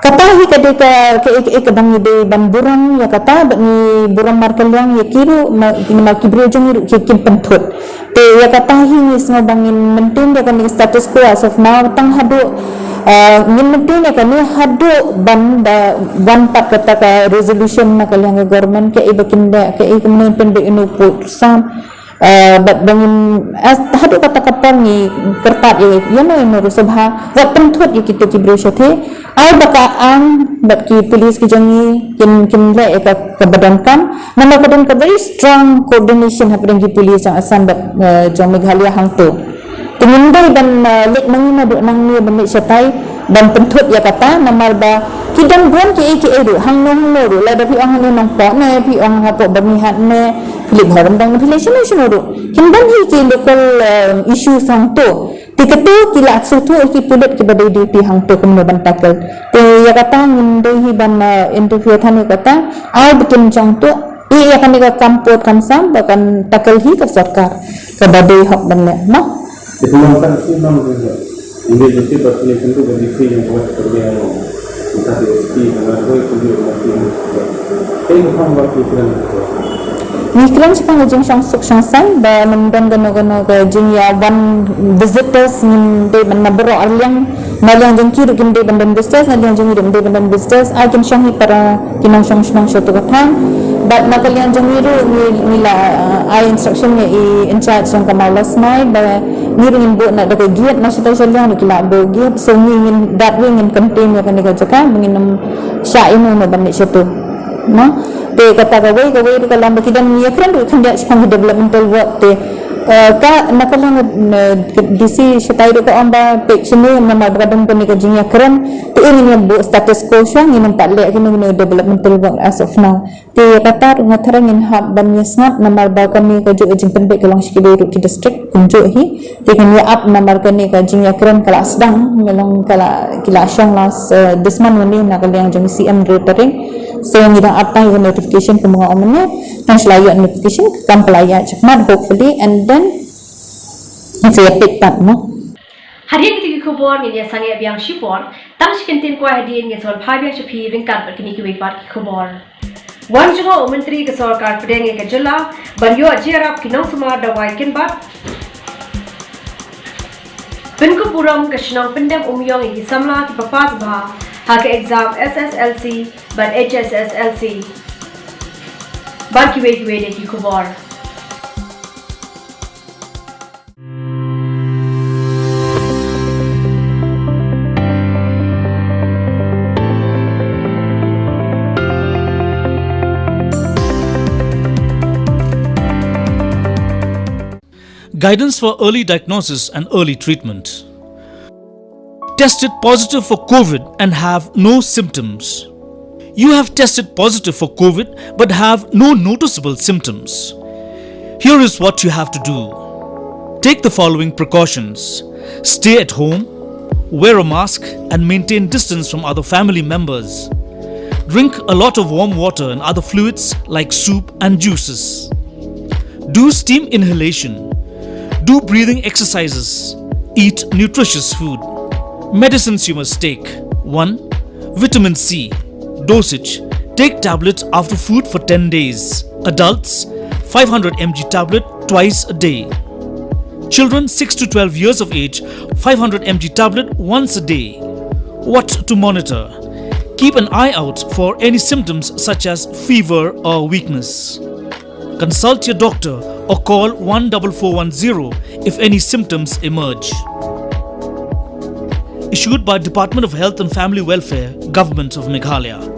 kata hi ka dei ka, ka, ka, kaba ngi dei ban burom ïa kata, bad ngi burom markylliang ïa ki ruh, ma, ma ki briew jong ngi ruh ki, kin pynthut. Te ïa kata hi ngi sngew ba ngin maintain ïa kane ka status quo as of now tang haduh, eh, ngin maintain ïa kane haduh ban da wan pat kata ka resolution na ka liang ka government, kaei ba kin da, kaei ka mynta pynbeit ïa u pud sam. Eh, bad ba ngin, as, haduh kata ka por ngi kyrpad ïa, ïa no ïa no ruh sngewbha wat pynthut ïa kito ki briew shathie. Ai ba ka ang bad ki police ki jong ngi kin, kin leh ïa ka, kaba donkam. Namar ka don ka very strong coordination hapdeng ki police jong Assam bad, eh, jong Meghalaya hangto. Te ngim dei ban, eh, leit nangne naduh nangne ban leit shatai ban pynthut ïa kata, namar ba ki don bun kiei kiei ruh hangno hangno ruh, lada phi ong hangno Nongpoh ne, phi ong hapoh Byrnihat ne, phi leit Bhorbandong ne, phi leit shano shano ruh. Kin don hi ki local, eh, issues hangto. Te kato ki la sngewthuh ki pulit kiba dei duty hangto kumno ban tackle. Te ïa kata ngim dei hi ban, eh, interfere than ïa kata. Ai ba kin shong tuh, ïa kane ka kam pud kam sam ba kan tackle hi ka sorkar kaba dei hok ban leh, mo? Te kumno sa si nang ïa. Ini jadi buat ini tentu bagi si yang buat kerja yang kita di S P dengan boy kunjung mati. Te kumno buat itu. Ngi kren shaphang ka jingshong suk shong saiñ ba ngim don kano kano ka jingïawan visitors, ngim dei ban, na baroh arliang, na liang jong ki ruh kim dei ban don visitors, na liang jong ngi ruh ngim dei ban don visitors. Ai kin shong hi para ki nongshong shnong shato ka thaiñ. Bad na ka liang jong ngi ruh ngi, ngi la, uh, ai instruction ïa i in charge jong ka Mawlasmai ba ngi ruh ngin buh na da ka gate na shatai sha liang ruh ki la buh gate. So ngi ngin, that way ngin contain ïa kane ka jaka ba ngin ym shah ïa uno uno ban leit shato. No? Te kata kawei, kawei ruh ka long ba ki don, ngi ïakren ruh khyndiat shaphang ki developmental work te, eh, ka, na ka liang, eh, D C shatai ruh ka ong ba peit shane namar ba ka don kane ka jingïakren. Te ngin ïa buh status quo shuwa, ngin ym pat leh kino kino developmental work as of now. Te kata ruh nga tharai ngin hap ban ïa sngap namar ba kane ka juh ka jingpynbeit ka long sha kiwei ruh ki district kumjuh hi. Te ngin ïa ap namar kane ka jingïakren ka la sdang, ngi long ka la, ki la shong last, eh, this month only na ka liang jong C M Rotary. So ngi dang ap tang ïa ka notification kumba nga ong mynne, tang shu la ïoh notification, ka kam ka la ïaid shakhmat hopefully, and then ngi sa ïa peit pat mo. Hadien kita ki khubor ngin ïa sangeh biang shipor, tang shi kyntien kwai hadien ngin sa wan phai biang sha phi ryngkat bad kine kiwei pat ki khubor. Wan jngoh u Myntri ka Sorkar Pdeng ïa ka jylla ban ïoh jingïarap ki nongsumar dawai kynbat. Pynkup burom ka shnong Pyndem Umïong ïa ki samla kiba pass bha ha ka exam S S L C bad H S S L C. Bad kiwei kiwei de ki khubor. Guidance for early diagnosis and early treatment. Tested positive for COVID and have no symptoms. You have tested positive for COVID but have no noticeable symptoms. Here is what you have to do. Take the following precautions. Stay at home, wear a mask, and maintain distance from other family members. Drink a lot of warm water and other fluids like soup and juices. Do steam inhalation. Do breathing exercises. Eat nutritious food. Medicines you must take. One, vitamin C. Dosage. Take tablet after food for ten days. Adults, five hundred M G tablet twice a day. Children six to twelve years of age, five hundred M G tablet once a day. What to monitor? Keep an eye out for any symptoms such as fever or weakness. Consult your doctor or call one four four one zero if any symptoms emerge. Issued by Department of Health and Family Welfare, Government of Meghalaya.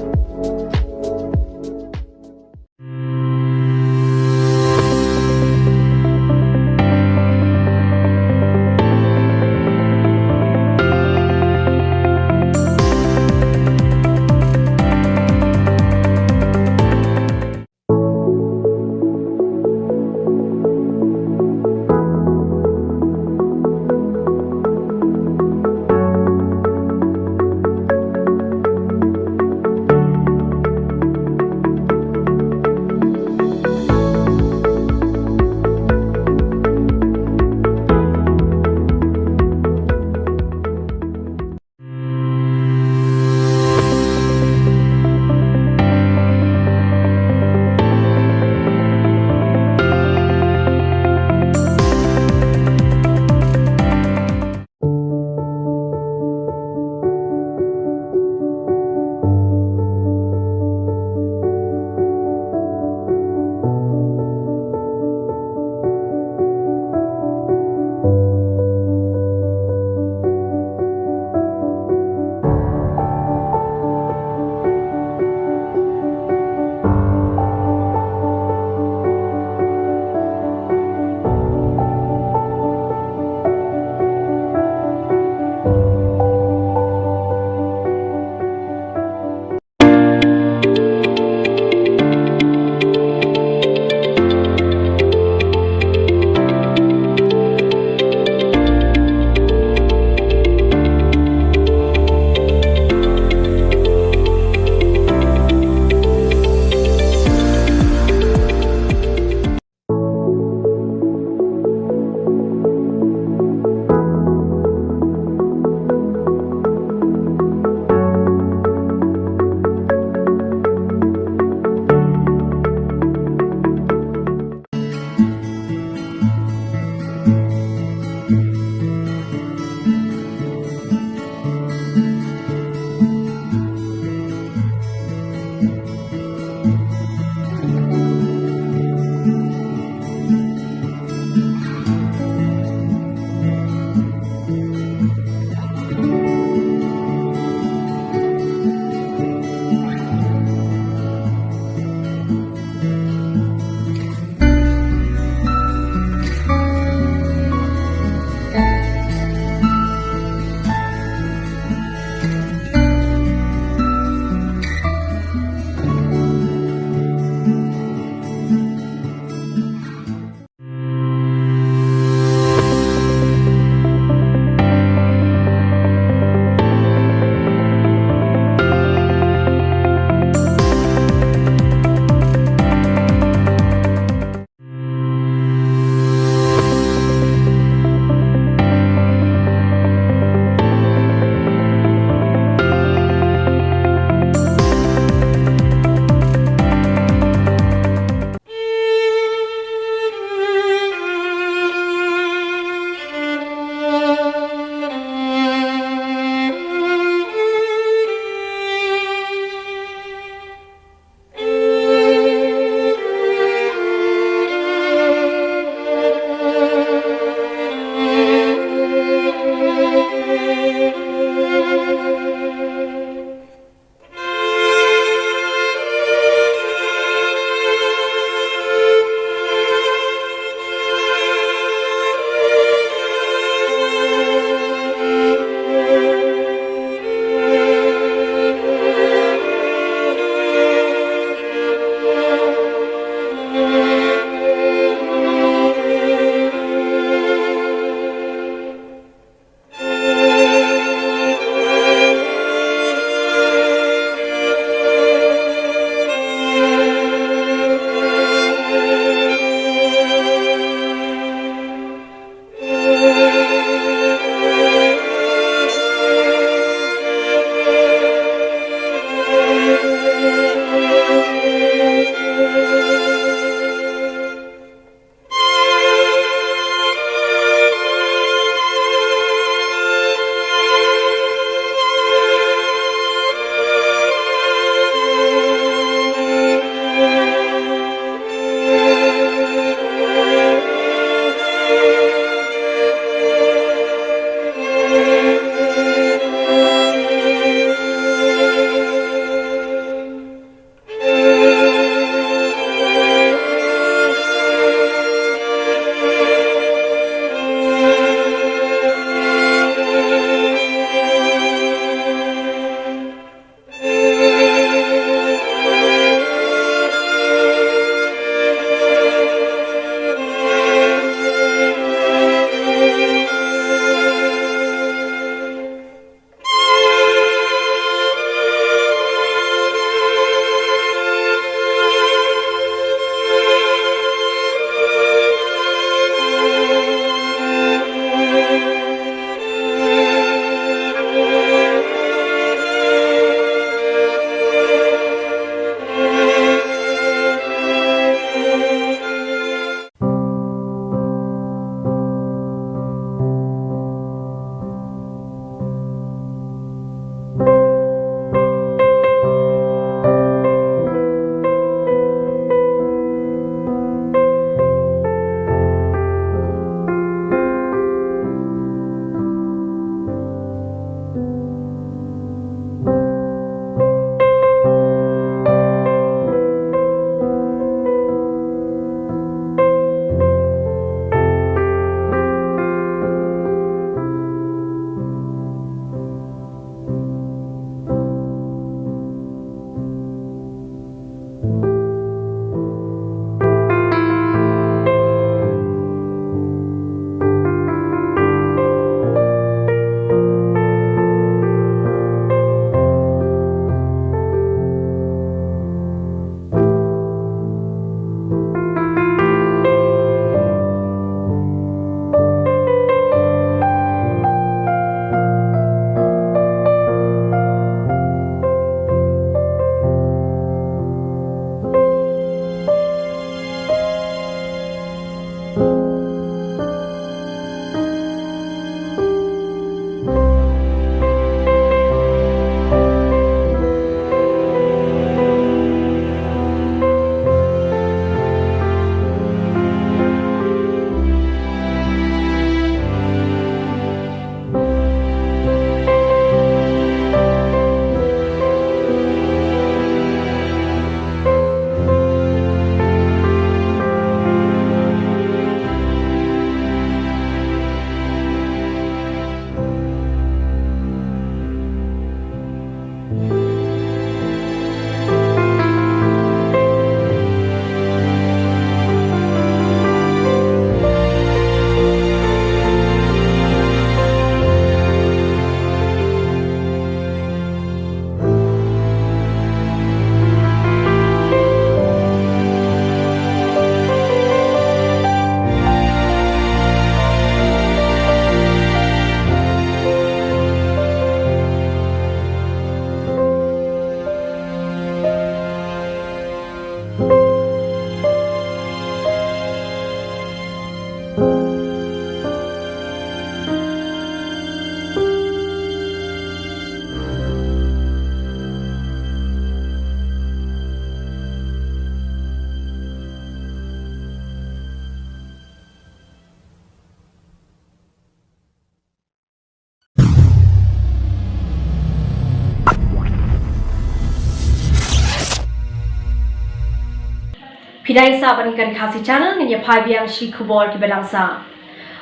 Ïa i sah bad ngi ka Khasi Channel, ngin ïa phai biang sha ki khubor kiba dang sah.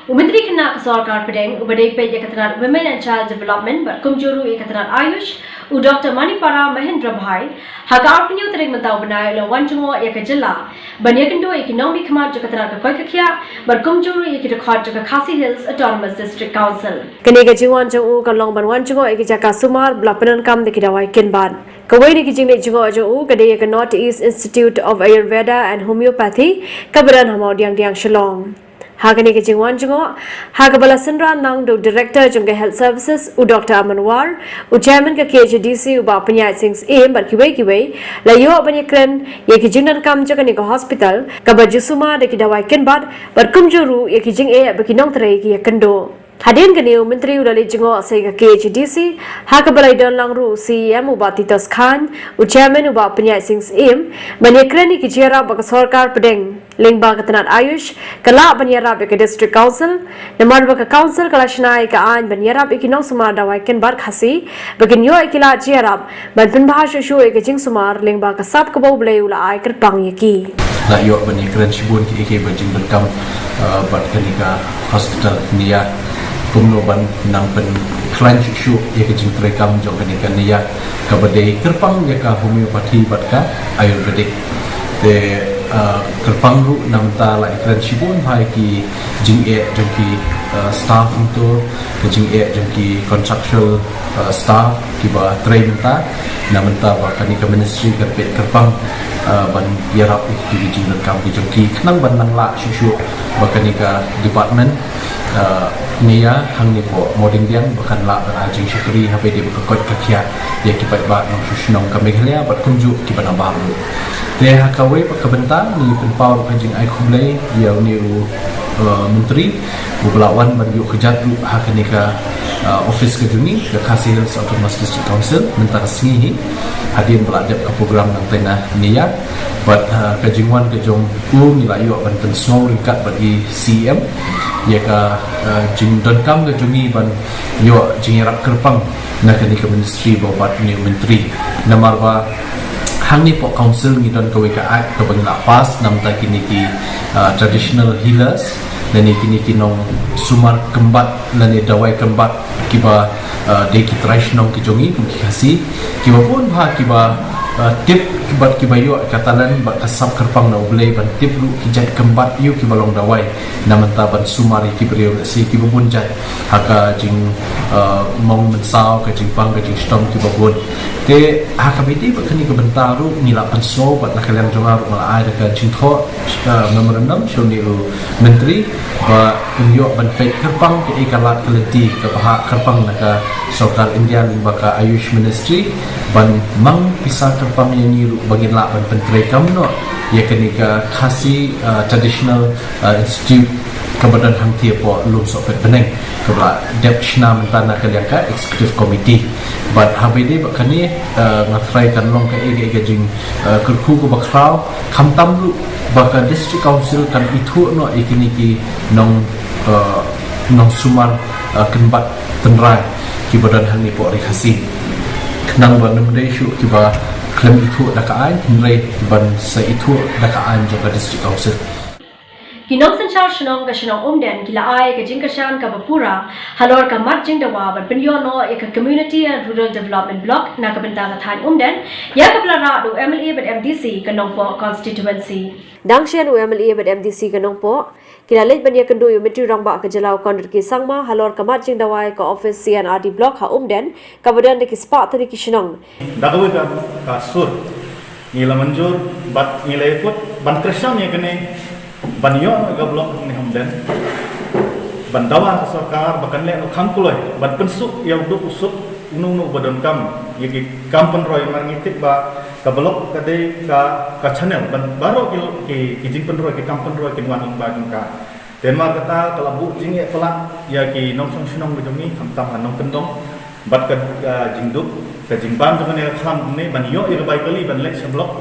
U Myntri Khynnah ka Sorkar Pdeng uba dei peit ïa ka tnat Women and Child Development bad kumjuh ruh ïa ka tnat AYUSH, u Doctor Manipara Mahendra Bhai, ha ka arphew tarik mynta u bnai u la wan jngoh ïa ka jylla ban ïakynduh ïa ki nongmihkhmat jong ka tnat ka koit ka khiah bad kumjuh ruh ïa ki dkhot jong ka Khasi Hills Autonomous District Council. Kane ka jingwan jong u kan long ban wan jngoh ïa ki jaka sumar ba la pyndonkam da ki dawai kynbat. Kawei na ki jingleit jngoh jong u ka dei ïa ka North East Institute of Ayurveda and Homeopathy kaba don ha Mawdiangdiang, Shillong. Ha kane ka jingwan jngoh, ha kaba la synran lang da u Director jong ka Health Services, u Doctor Aman War, u Chairman ka KHADC u Bah Pynïaid Sing Syiem bad kiwei kiwei, la ïoh ban ïakren ïa ki jingdonkam jong kane ka hospital kaba ju sumar da ki dawai kynbat bad kumjuh ruh ïa ki jingeh ba ki nongtrei ki ïakynduh. Hadien kane u Myntri u la leit jngoh sha ka KHADC, ha kaba la ïadon lang ruh u CEM u Bah Titos Chyne, u Chairman u Bah Pynïaid Sing Syiem, ban ïakren ïa ki jingïarap ba ka Sorkar Pdeng lyngba ka tnat AYUSH ka lah ban ïarap ïa ka District Council, namar ba ka Council ka la shna ïa ka aiñ ban ïarap ïa ki nongsumar dawai kynbat Khasi ba kin ïoh ïa ki lad jingïarap ban pynbha shuh shuh ïa ka jingsumar lyngba ka sap kaba U Blei u la ai kyrpang ïa ki. La ïoh ban ïakren shibun kiei kiei ba jingdonkam, eh, bad kane ka hospital Neia, kumno ban nang pynkhlaiñ shuh shuh ïa ka jingtreikam jong kane ka Neia kaba dei kyrpang ïa ka homeopathy bad ka Ayurvedic. Te, eh, kyrpang ruh na mynta la ïakren shibun bha ïa ki jingeh jong ki, eh, staff hangto, ka jingeh jong ki contractual, eh, staff kiba trei mynta, na mynta ba kane ka ministry ka peit kyrpang, eh, ban ïarap ïa ki jingdonkam ki jong ki khnang ban nang lah shuh shuh ba kane ka department, eh, Neia hangne hapoh Mawdiangdiang ba kan lah ban ai jingshakri haba ïadei bad ka koit ka khiah ïa ki paidbah nongshong shnong ka Meghalaya bad kumjuh kiba nabar ruh. Te ha kawei pat ka bynta ngi pynpaw ruh ka jingai khublei ïa une u, eh, Myntri uba la wan ban ïuh kjat ruh ha kane ka, eh, office ka jong ngi ka Khasi Hills Autonomous District Council mynta ka sngi hi, hadien ba la dep ka program nangtai na Neia. Bad, eh, ka jingwan ka jong u ngi la ïoh ban pynsngew ryngkat bad i CEM ïa ka, eh, jingdonkam ka jong ngi ban ïoh jingïarap kyrpang na kane ka ministry bad une u Myntri. Namar ba hangne hapoh Council ngi don kawei ka act kaba ngi la pass na bynta kine ki, ah, traditional healers lane kine ki nongsumar kynbat lane dawai kynbat kiba, ah, dei ki trai shnong ki jong ngi kum ki Khasi kiba bun bha kiba, ah, tip bad kiba ïoh ka talent bad ka sap kyrpang na U Blei ban tip ruh ki jait kynbat ïa kiba long dawai na bynta ban sumar ïa ki briew, lehse kiba bun jait ha ka jing, eh, mong mynsaw, ka jingpang, ka jingshitom kiba bun. Te ha kaba ïadei bad kane ka bynta ruh ngi la pynsngew bad na ka liang jong nga ruh nga la ai da ka jingthoh, eh, memorandum sha une u Myntri ba un ïoh ban peit kyrpang kaei ka lad ka lynti kaba hap kyrpang na ka Sorkar India lyngba ka AYUSH Ministry ban mang pisa kyrpang ïa ngi ruh ba ngin lah ban pyntreikam noh ïa kane ka Khasi, eh, Traditional, eh, Institute kaba don hangtei hapoh Lum Sohpet Bneng kaba la dep shna mynta na ka liang ka Executive Committee. Bad haba ïadei bad kane, eh, nga tharai kan long kaei kaei ka jing, eh, kyrkhu kaba khraw khamtam ruh ba ka District Council kan ithuh noh ïa kine ki nong, eh, nongsumar, eh, kynbat tynrai kiba don hangne hapoh Ri Khasi. Khnang ba ym dei shuh kiba khlem ithuh da ka aiñ hynrei ban sa ithuh da ka aiñ jong ka District Council. Ki nongsynshar shnong ka shnong Umden ki la ai ka jingkyrshan kaba pura halor ka mat jingdawa ban pynïoh noh ïa ka Community and Rural Development Block na ka bynta ka thaiñ Umden, ïa kaba la rah da u MLA bad MDC ka Nongpoh Constituency. Dang shen u MLA bad MDC ka Nongpoh ki la leit ban ïakynduh ïa u Myntri Rangbah ka jylla u Conrad K Sangma halor ka mat jingdawa ïa ka office C&RD Block ha Umden kaba don da ki spah tylli ki shnong. Da kawei ka, ka sur ngi la mynjur bad ngi la ïakut ban kyrshan ïa kane ban ïoh ka block hangne ha Umden. Ban dawa ka sorkar ba kan leh noh kham kloi ban pynsuk ïa u duk u suk uno uno uba donkam ïa ki kam pynroi, namar ngi tip ba ka block ka dei ka, ka channel ban baroh ki, ki, ki jingpynroi, ki kam pynroi kin wan lyngba jong ka. Te namar kata ka la buh jingeh palat ïa ki nongshong shnong ka jong ngi khamtam ha nongkyndong bad ka, ah, jingduk, ka jingbam jong kane ka khlam kumne ban ïoh ïa ka bai kali ban leit sha block.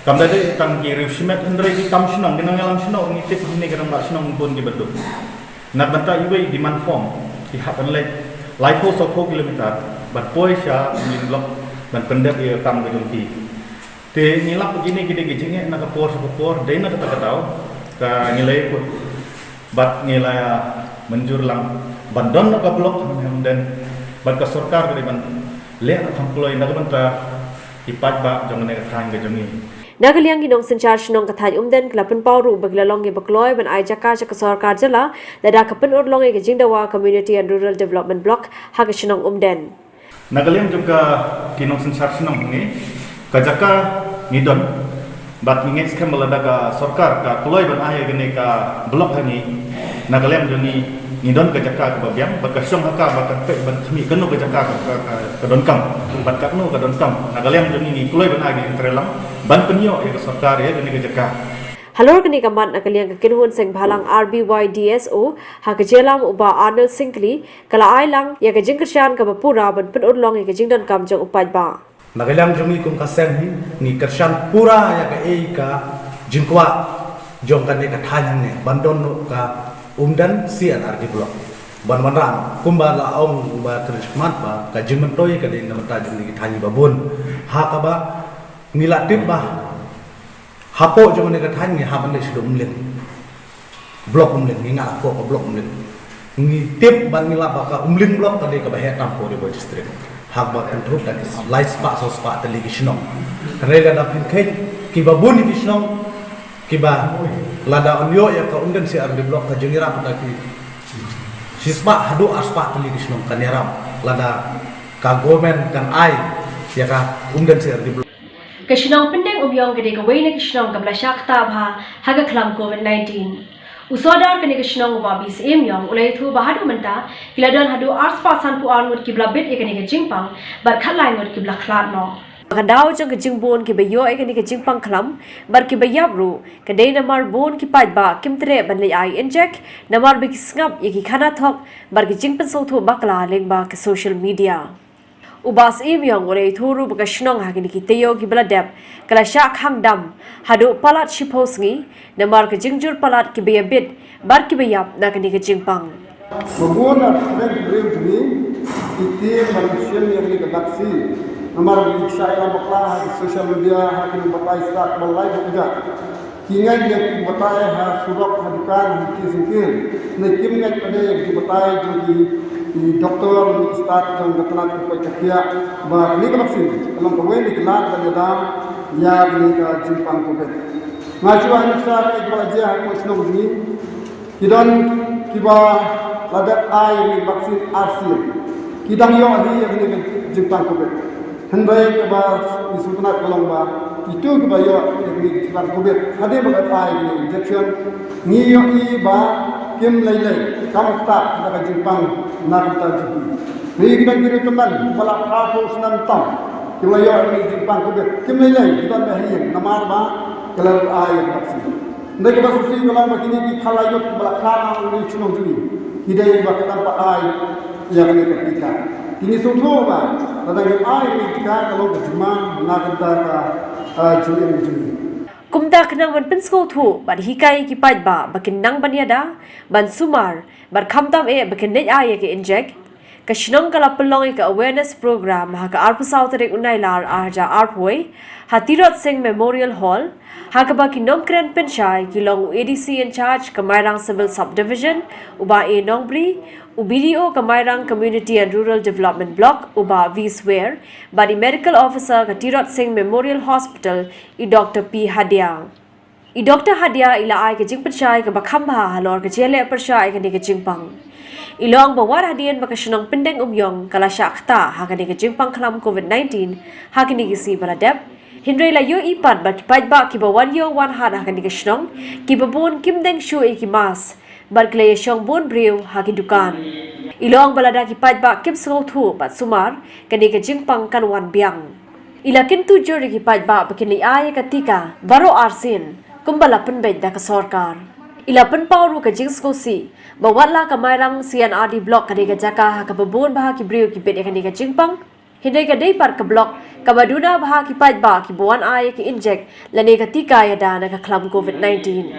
Kam da dei tang ki riew shimet hynrei ki kam shnong, ki nongïalam shnong, ngi tip hangne ka rangbah shnong bun kiba duk. Na ka bynta iwei demand form ki hap ban leit laiphew sawphew kilometer ban poi sha Umling block ban pyndep ïa ka kam ka jong ki. Te ngi lap kine ki dei ki jingeh na ka por sha ka por, dei na kata ka daw ka ngi la ïakut bad ngi la mynjur lang ban don na ka block ha Umden bad ka sorkar ka dei ban leh ka kham kloi na ka bynta ki paidbah jong kane ka thaiñ ka jong ngi. Na ka liang ki nongsynshar shnong ka thaiñ Umden ki la pynpaw ruh ba ki la long kiba kloi ban ai jaka sha ka sorkar jylla lada ka pynurlong ïa ka jingdawa Community and Rural Development Block ha ka shnong Umden. Na ka liang jong ka ki nongsynshar shnong ngi, ka jaka ngi don bad ngi ngeit skhem ba lada ka sorkar ka kloi ban ai ïa kane ka block ha ngi, na ka liang jong ngi ngi don ka jaka kaba biang bad ka shong ha ka ba kan peit ban khmih kano ka jaka ka, ka, ka, ka donkam bad katno ka donkam. Na ka liang jong ngi ngi kloi ban ai ka jingtrei lang ban pynïoh ïa ka sorkar ïa kane ka jaka. Halor kane ka mat, na ka liang ka kynhun seng bhalang R B Y D S O ha ka jylla, u Bah Arnold Syngkli, ka la ai lang ïa ka jingkyrshan kaba pura ban pynurlong ïa ka jingdonkam jong u paidbah. Na ka liang jong ngi kum ka seng hi, ngi kyrshan pura ïa kaei ka jingkwah jong kane ka thaiñ hangne ban don noh ka Umden C and R D block. Ban wanrah kumba la ong u Bah Kyrshmat ba ka jingmyntoi ka dei na ka bynta jong ngi ki thaiñ ba bun. Ha kaba ngi la tip ba hapoh jong kane ka thaiñ ngi hap ban leit sha Umling. Block Umling, ngi ngam hapoh ka block Umling. Ngi tip bad ngi lap ba ka Umling block ka dei kaba heh tam hapoh Ri Bhoi District. Haba kynthup da ki lai spah saw spah tylli ki shnong. Hynrei lada phin kheiñ kiba bun ki shnong kiba lada yn ïoh ïa ka Umden C R D block ka jingïarap da ki shi spah haduh ar spah tylli ki shnong kan ïarap lada ka government kan ai ïa ka Umden C R D block. Ka shnong Pyndengumiong ka dei kawei na ki shnong kaba la shah ktah bha ha ka khlam covid nineteen. U Sordar kane ka shnong, u Bah B Syiem Ïong, u la ïathuh ba haduh mynta ki la don haduh ar spah sanphew ar ngut kiba la bit ïa kane ka jingpang bad khatlai ngut kiba la khlad noh. Ka daw jong ka jingbun kiba ïoh ïa kane ka jingpang khlam bad kiba ïap ruh ka dei namar bun ki paidbah kim treh ban leit ai injek namar ba ki sngap ïa ki khana thok bad ki jingpynsngewthuh bakla lyngba ka social media. U Bah Syiem Ïong u la ïathuh ruh ba ka shnong ha kine ki taïew kiba la dep ka la shah khang dam haduh palat shiphew sngi namar ka jingjur palat kiba ïabit bad kiba ïap na kane ka jingpang. Ba bun na pdeng briew jong ngi ki tieng ban shim ïa kane ka vaccine namar ba ki shah ïalam bakla ha ki social media, ha kine ki batai stad ba lai ba kjat. Ki ngeit ïa ki batai ha surok, ha dukan, ha ki syngkien. Ne kim ngeit pat ïa ki batai jong ki, ki doktor, ki stad jong ka tnat ka koit ka khiah ba kane ka vaccine ka long kawei na ki lad ban ïada ïa kane ka jingpang covid. Nga shu ai nuksa ïa kiba la jia ha ka shnong jong ngi. Ki don kiba la dep ai ïa kane ka vaccine ar sien. Ki dang ïoh hi ïa kane ka jingpang covid. Hynrei kaba ngi sngewtynnat ka long ba kito kiba ïoh ïa kane ka jingpang covid hadien ba ka ai ïa kane ka injection, ngi ïohi ba kim lei lei, kam ktah da ka jingpang na ka bynta jong ki. Ngi ki don ki briew tymmen ba la phra phew snem tam kiba la ïoh ïa kane ka jingpang covid, kim lei lei, ki don ba ha ïing namar ba ki la ai ïa ka vaccine. Hynrei kaba sngewsih ka long ba kine ki khatlai ngut kiba la khlad na u shnong jong ngi, ki dei ba ki dang pat ai ïa kane ka tika. Te ngi sngewthuh ba lada ngim ai ïa kane ka tika ka long ka jingma na ka bynta ka, ah, jingim jong ngi. Kumta khnang ban pynsngewthuh bad hikai ïa ki paidbah ba kin nang ban ïada, ban sumar bad khamtam eh ba kin leit ai ïa ka injek, ka shnong ka la pynlong ïa ka awareness program ha ka arphew saw tarik u Nailar ar hajar arphew wei ha Tirot Sing Memorial Hall, ha kaba ki nongkren pynshai ki long u A D C in charge ka Mairang Civil Subdivision, u Bah A Nongbri, u B D O ka Mairang Community and Rural Development Block, u Bah V Swer, bad i Medical Officer ka Tirot Sing Memorial Hospital, i Doctor P Hadia. I Doctor Hadia i la ai ka jingpynshai kaba kham bha halor ka jingleh pyrshah ïa kane ka jingpang. I la ong ba wat hadien ba ka shnong Pyndengumiong ka la shah ktah ha kane ka jingpang khlam covid nineteen ha kine ki sngi ba la dep, hynrei la ïohi pat ba ki paidbah kiba wan ïew wan hat ha kane ka shnong kiba bun kim deng shuh ïa ki mask bad ki la ïashong bun briew ha ki dukan. I la ong ba lada ki paidbah kim sngewthuh bad sumar, kane ka jingpang kan wan biang. I la kyntu jur ïa ki paidbah ba kin leit ai ïa ka tika baroh arsien kumba la pynbeit da ka sorkar. I la pynpaw ruh ka jingsngewsih ba watla ka Mairang C and R D Block ka dei ka jaka ha kaba bun bha ki briew ki bit ïa kane ka jingpang, hynrei ka dei pat ka block kaba duna bha ki paidbah kiba wan ai ïa ka injek lane ka tika ïada na ka khlam covid nineteen.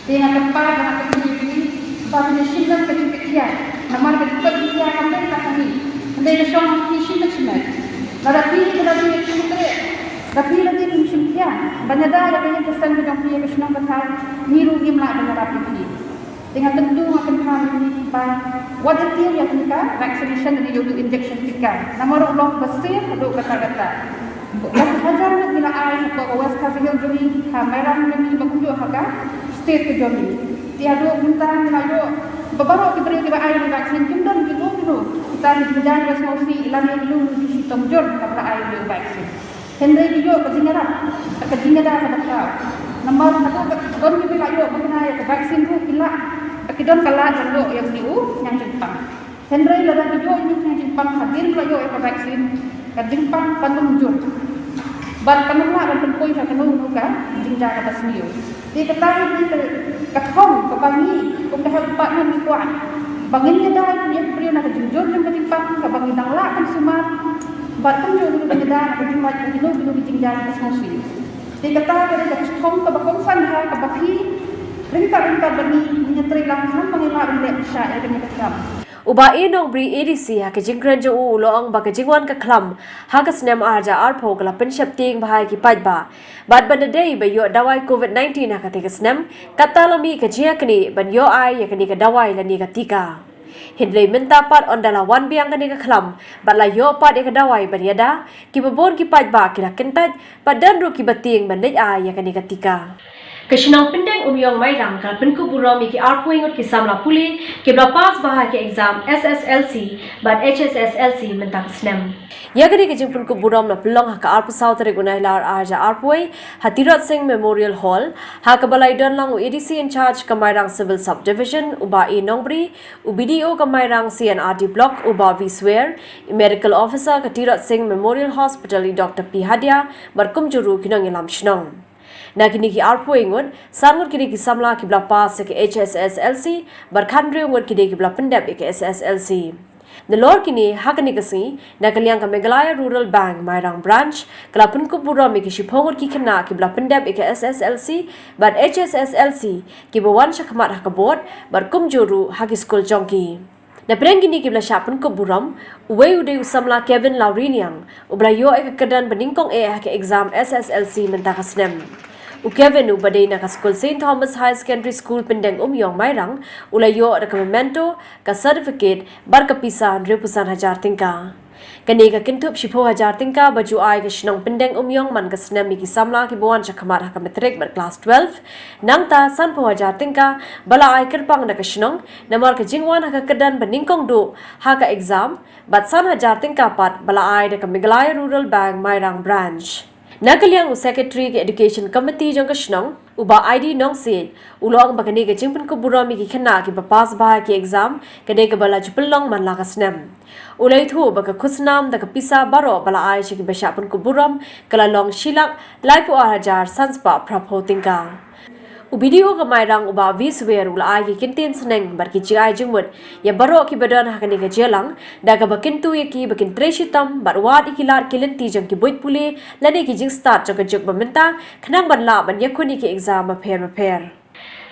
Te nga kyrpad ba nga kyrpad ïa phi ba phin ïa shim noh ka jingkitkhlieh, namar ka jingkitkhlieh kam dei tang ha ngi, hynrei ka shong ha phi shimet shimet. Lada phi, lada phi ïa shim khreh Ba phi la dei ban shim khia ban ïada ïa ka ïing ka sem ka jong phi ïa ka shnong ka thaw, ngi ruh ngim lah ban ïarap ïa phi. Te nga kyntu, nga kyntu ïa phi ba wat ïa tieng ïa phi ka vaccination, ïa u injection tika, namar u long ba safe haduh katta katta. Ba hajar ngut ngi la ai hapoh ka West Khasi Hills jong ngi, ha Mairang jong ngi, ba kumjuh ha ka state ka jong ngi. Te haduh mynta ngi la ïoh ba baroh ki briew kiba ai ïa u vaccine kim don kino kino kita ki jingjia ba sngewsih lane kino kino ki shitom jur kaba la ai ïa u vaccine. Hynrei ki ïoh ka jingïarap, ka jingïada kaba khraw. Namar haduh ba don kiba la ïoh ba kane ïa ka vaccine ruh ki lah, ba ki don ka lad ban ïoh ïa une u khñiang jingpang. Hynrei lada ki ïoh ïa une u khñiang jingpang hadien ba la ïoh ïa ka vaccine, ka jingpang kan ym jur. Bad kan ym lah ban pynpoi sha kano kano ka jingjia kaba sniew. Te kata hi ka, ka thong kaba ngi kum ka health department ngi kwah ba ngin ïada ïa ki briew na ka jingjur jong ka jingpang kaba ngi dang lah ban sumar. Bad kumjuh ruh ban ïada na ka jinglait ka kino kino ki jingjia kiba sngewsih. Te kata ka dei ka thong kaba kongsan ha kaba phi ryngkat ryngkat bad ngi ngin ïatrei lang khnang ba ngin lah ban leh pyrshah ïa kane ka kam. U Bah A. Nongbri, A D C, ha ka jingkren jong u u la ong ba ka jingwan ka khlam ha ka snem ar hajar arphew ka la pynsheptieng bha ïa ki paidbah bad ban da dei ba ïoh dawai covid nineteen ha katei ka snem, katta la mih ka jingïaknieh ban ïoh ai ïa kane ka dawai lane ka tika. Hynrei mynta pat ynda la wan biang kane ka khlam bad la ïoh pat ïa ka dawai ban ïada, kiba bun ki paidbah ki la kyntait bad don ruh kiba tieng ban leit ai ïa kane ka tika. Ka shnong Pyndengumiong Mairang ka la pynkup burom ïa ki arphew ngut ki samla pule kiba la pass bha ha ka exam S S L C bad H S S L C mynta ka snem. Ïa kane ka jingpynkup burom la pynlong ha ka arphew saw tarik u Nailar ar hajar arphew ha Tirot Sing Memorial Hall, ha kaba la ïadon lang u A D C in charge ka Mairang Civil Subdivision, u Bah A. Nongbri, u B D O ka Mairang C and R D Block, u Bah V. Swer, i Medical Officer ka Tirot Sing Memorial Hospital, i Doctor P. Hadia, bad kumjuh ruh ki nongïalam shnong. Na kine ki arphew ngut, san ngut ki dei ki samla kiba la pass ïa ka H S S L C, bad khathynriew ngut ki dei kiba la pyndep ïa ka S S L C. Nalor kine, ha kane ka sngi, na ka liang ka Meghalaya Rural Bank Mairang Branch ka la pynkup burom ïa ki shiphew ngut ki khynnah kiba la pyndep ïa ka S S L C bad H S S L C, kiba wan shakhmat ha ka board bad kumjuh ruh ha ki skul jong ki. Napdeng kine kiba la shah pynkup burom, uwei u dei u samla Kevin Lawriniang, uba la ïoh ïa ka kyrdan ba nyngkong eh ha ka exam S S L C mynta ka snem. U Kevin, uba dei na ka skul Saint Thomas Higher Secondary School, Pyndengumiong Mairang, u la ïoh da ka memento, ka certificate bad ka pisa hynriewphew san hajar tyngka. Kane ka kynthup shiphew hajar tyngka ba ju ai ka shnong Pyndengumiong man ka snem ïa ki samla kiba wan shakhmat ha ka matric bad klas twelve. Nangta sanphew hajar tyngka ba la ai kyrpang da ka shnong namar ka jingwan ha ka kyrdan ba nyngkong duh ha ka exam, bad san hajar tyngka pat ba la ai da ka Meghalaya Rural Bank Mairang Branch. Na ka liang u Secretary ka Education Committee jong ka shnong, u Bah Aidi Nongsiej, u la ong ba kane ka jingpynkup burom ïa ki khynnah kiba pass bha ïa ki exam ka dei kaba la ju pynlong man la ka snem. U la ïathuh ba ka khusnam da ka pisa baroh ba la ai sha kiba shah pynkup burom ka la long shi lak laiphew ar hajar san spah phraphew tyngka. U B D O ka Mairang, u Bah V. Swer, u la ai ki kyntien sneng bad ki jingai jingmut ïa baroh kiba don ha kane ka jingïalang, da kaba kyntu ïa ki ba kin trei shitom bad wad ïa ki lad ki lynti jong ki buit pule lane ki jingstad jong ka juk ba mynta, khnang ban lah ban ïakhun ïa ki exam bapher bapher.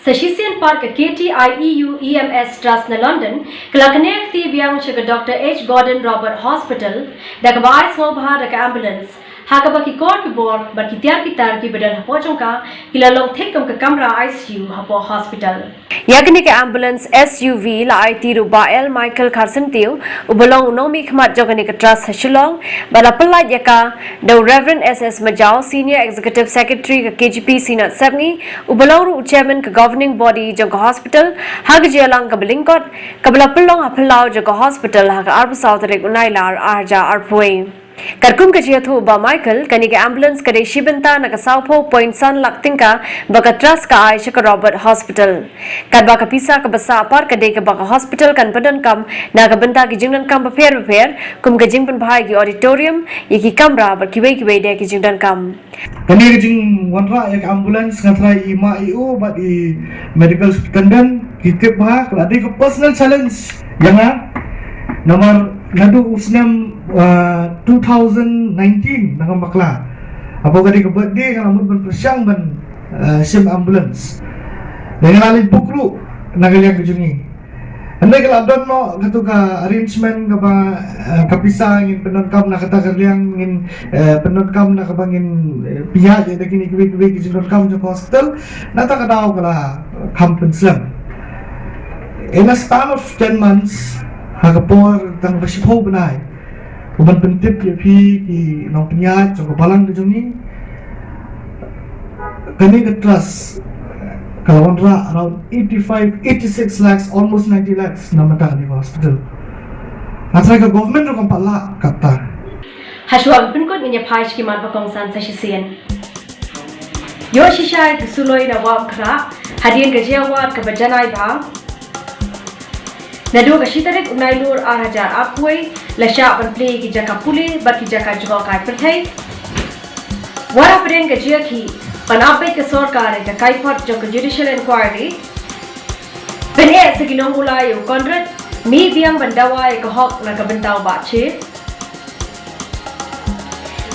Sa shisien pat, ka K T I E U E M S Trust na London ka la knieh kti biang sha ka Doctor H. Gordon Roberts Hospital da kaba ai sngewbha da ka ambulance, ha kaba ki kor ki bor bad ki tiar ki tar kiba don hapoh jong ka ki la long thik kum ka kamra I C U hapoh hospital. Ïa kane ka ambulance S U V la aiti da u Bah L. Michael Kharsyntiew, uba long u nongmihkhmat jong kane ka trust ha Shillong, bad la pyllait ïa ka da u Reverend S S Majaw, Senior Executive Secretary ka K G P Synod Sepngi, uba long ruh u Chairman ka Governing Body jong ka hospital, ha ka jingïalang kaba lyngkot kaba la pynlong ha phyllaw jong ka hospital ha ka arphew saw tarik u Nailar ar hajar arphew. Katkum ka jingïathuh u Bah Michael, kane ka ambulance ka dei shi bynta na ka sawphew point san lak tyngka ba ka trust ka ai sha ka Roberts Hospital. Katba ka pisa kaba sah pat ka dei kaba ka hospital kan pyndonkam na ka bynta ki jingdonkam bapher bapher, kum ka jingpynbha ïa ki auditorium, ïa ki kamra bad kiwei kiwei de ki jingdonkam. Kane ka jingwanrah ïa ka ambulance, nga tharai i ma i u bad i medical superintendent ki tip bha ka la dei ka personal challenge ïa nga. Namar naduh u snem, ah, two thousand nineteen, na ka bakla, hapoh ka dei ka birthday, nga la mut ban pyrshang ban, ah, shim ambulance. Nga la leit book ruh na ka liang ka jong ngi. Ngi ka la don mo katu ka arrangement kaba, eh, ka pisa ngin pyndonkam na kata ka liang, ngin, eh, pyndonkam na kaba ngin, eh, pynïaid ïa da kine kiwei kiwei ki jingdonkam jong ka hospital. Na kata ka daw ka la kham pynslem. In a span of ten months, ha ka por tang ba shiphew bnai, u ban pyntip ïa phi ki nongpynïaid jong ka balang ka jong ngi. Kane ka trust ka la wanrah around eighty-five, eighty-six lakhs, almost ninety lakhs na bynta kane ka hospital. Nga trai ka government ruh kam pat lah kata. Hashwa ban pynkut ngin ïa phai sha ki mat ba kongsan sa shisien. Ïoh shisha ïa ka suloi na Wah Umkhrah hadien ka jingïawad kaba janai bha. Naduh ka shi tarik u Nailur ar hajar arphew wei la shah ban plie ki jaka pule bad ki jaka jngohkai pyrthei. Wat hapdeng ka jingïakhih ban ap beit ka sorkar ïa ka kaiphod jong ka judicial inquiry, pyneh sa ki nongpule ïa u Conrad, mih biang ban dawa ïa ka hok na ka bynta u Bah Sher.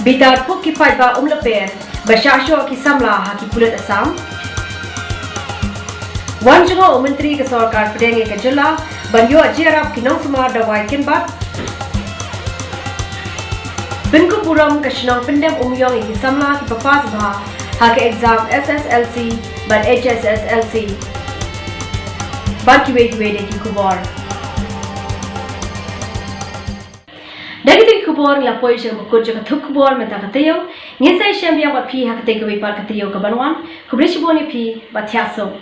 Bitar puk ki paidbah Umlaper ba shah shoh ki samla ha ki pulit Assam. Wan jngoh u Myntri ka sorkar pdeng ïa ka jylla ban ïoh jingïarap ki nongsumar dawai kynbat. Pynkup burom ka shnong Pyndem Umïong ïa ki samla kiba pass bha ha ka exam S S L C bad H S S L C. Bad kiwei kiwei de ki khubor. Da kito ki khubor ngi la poi sha ka bakut jong ka thup khubor mynta ka taïew. Ngin sa ïashem biang bad phi ha katei kawei pat ka taïew kaban wan. Khublei shibun ïa phi bad thiah suk.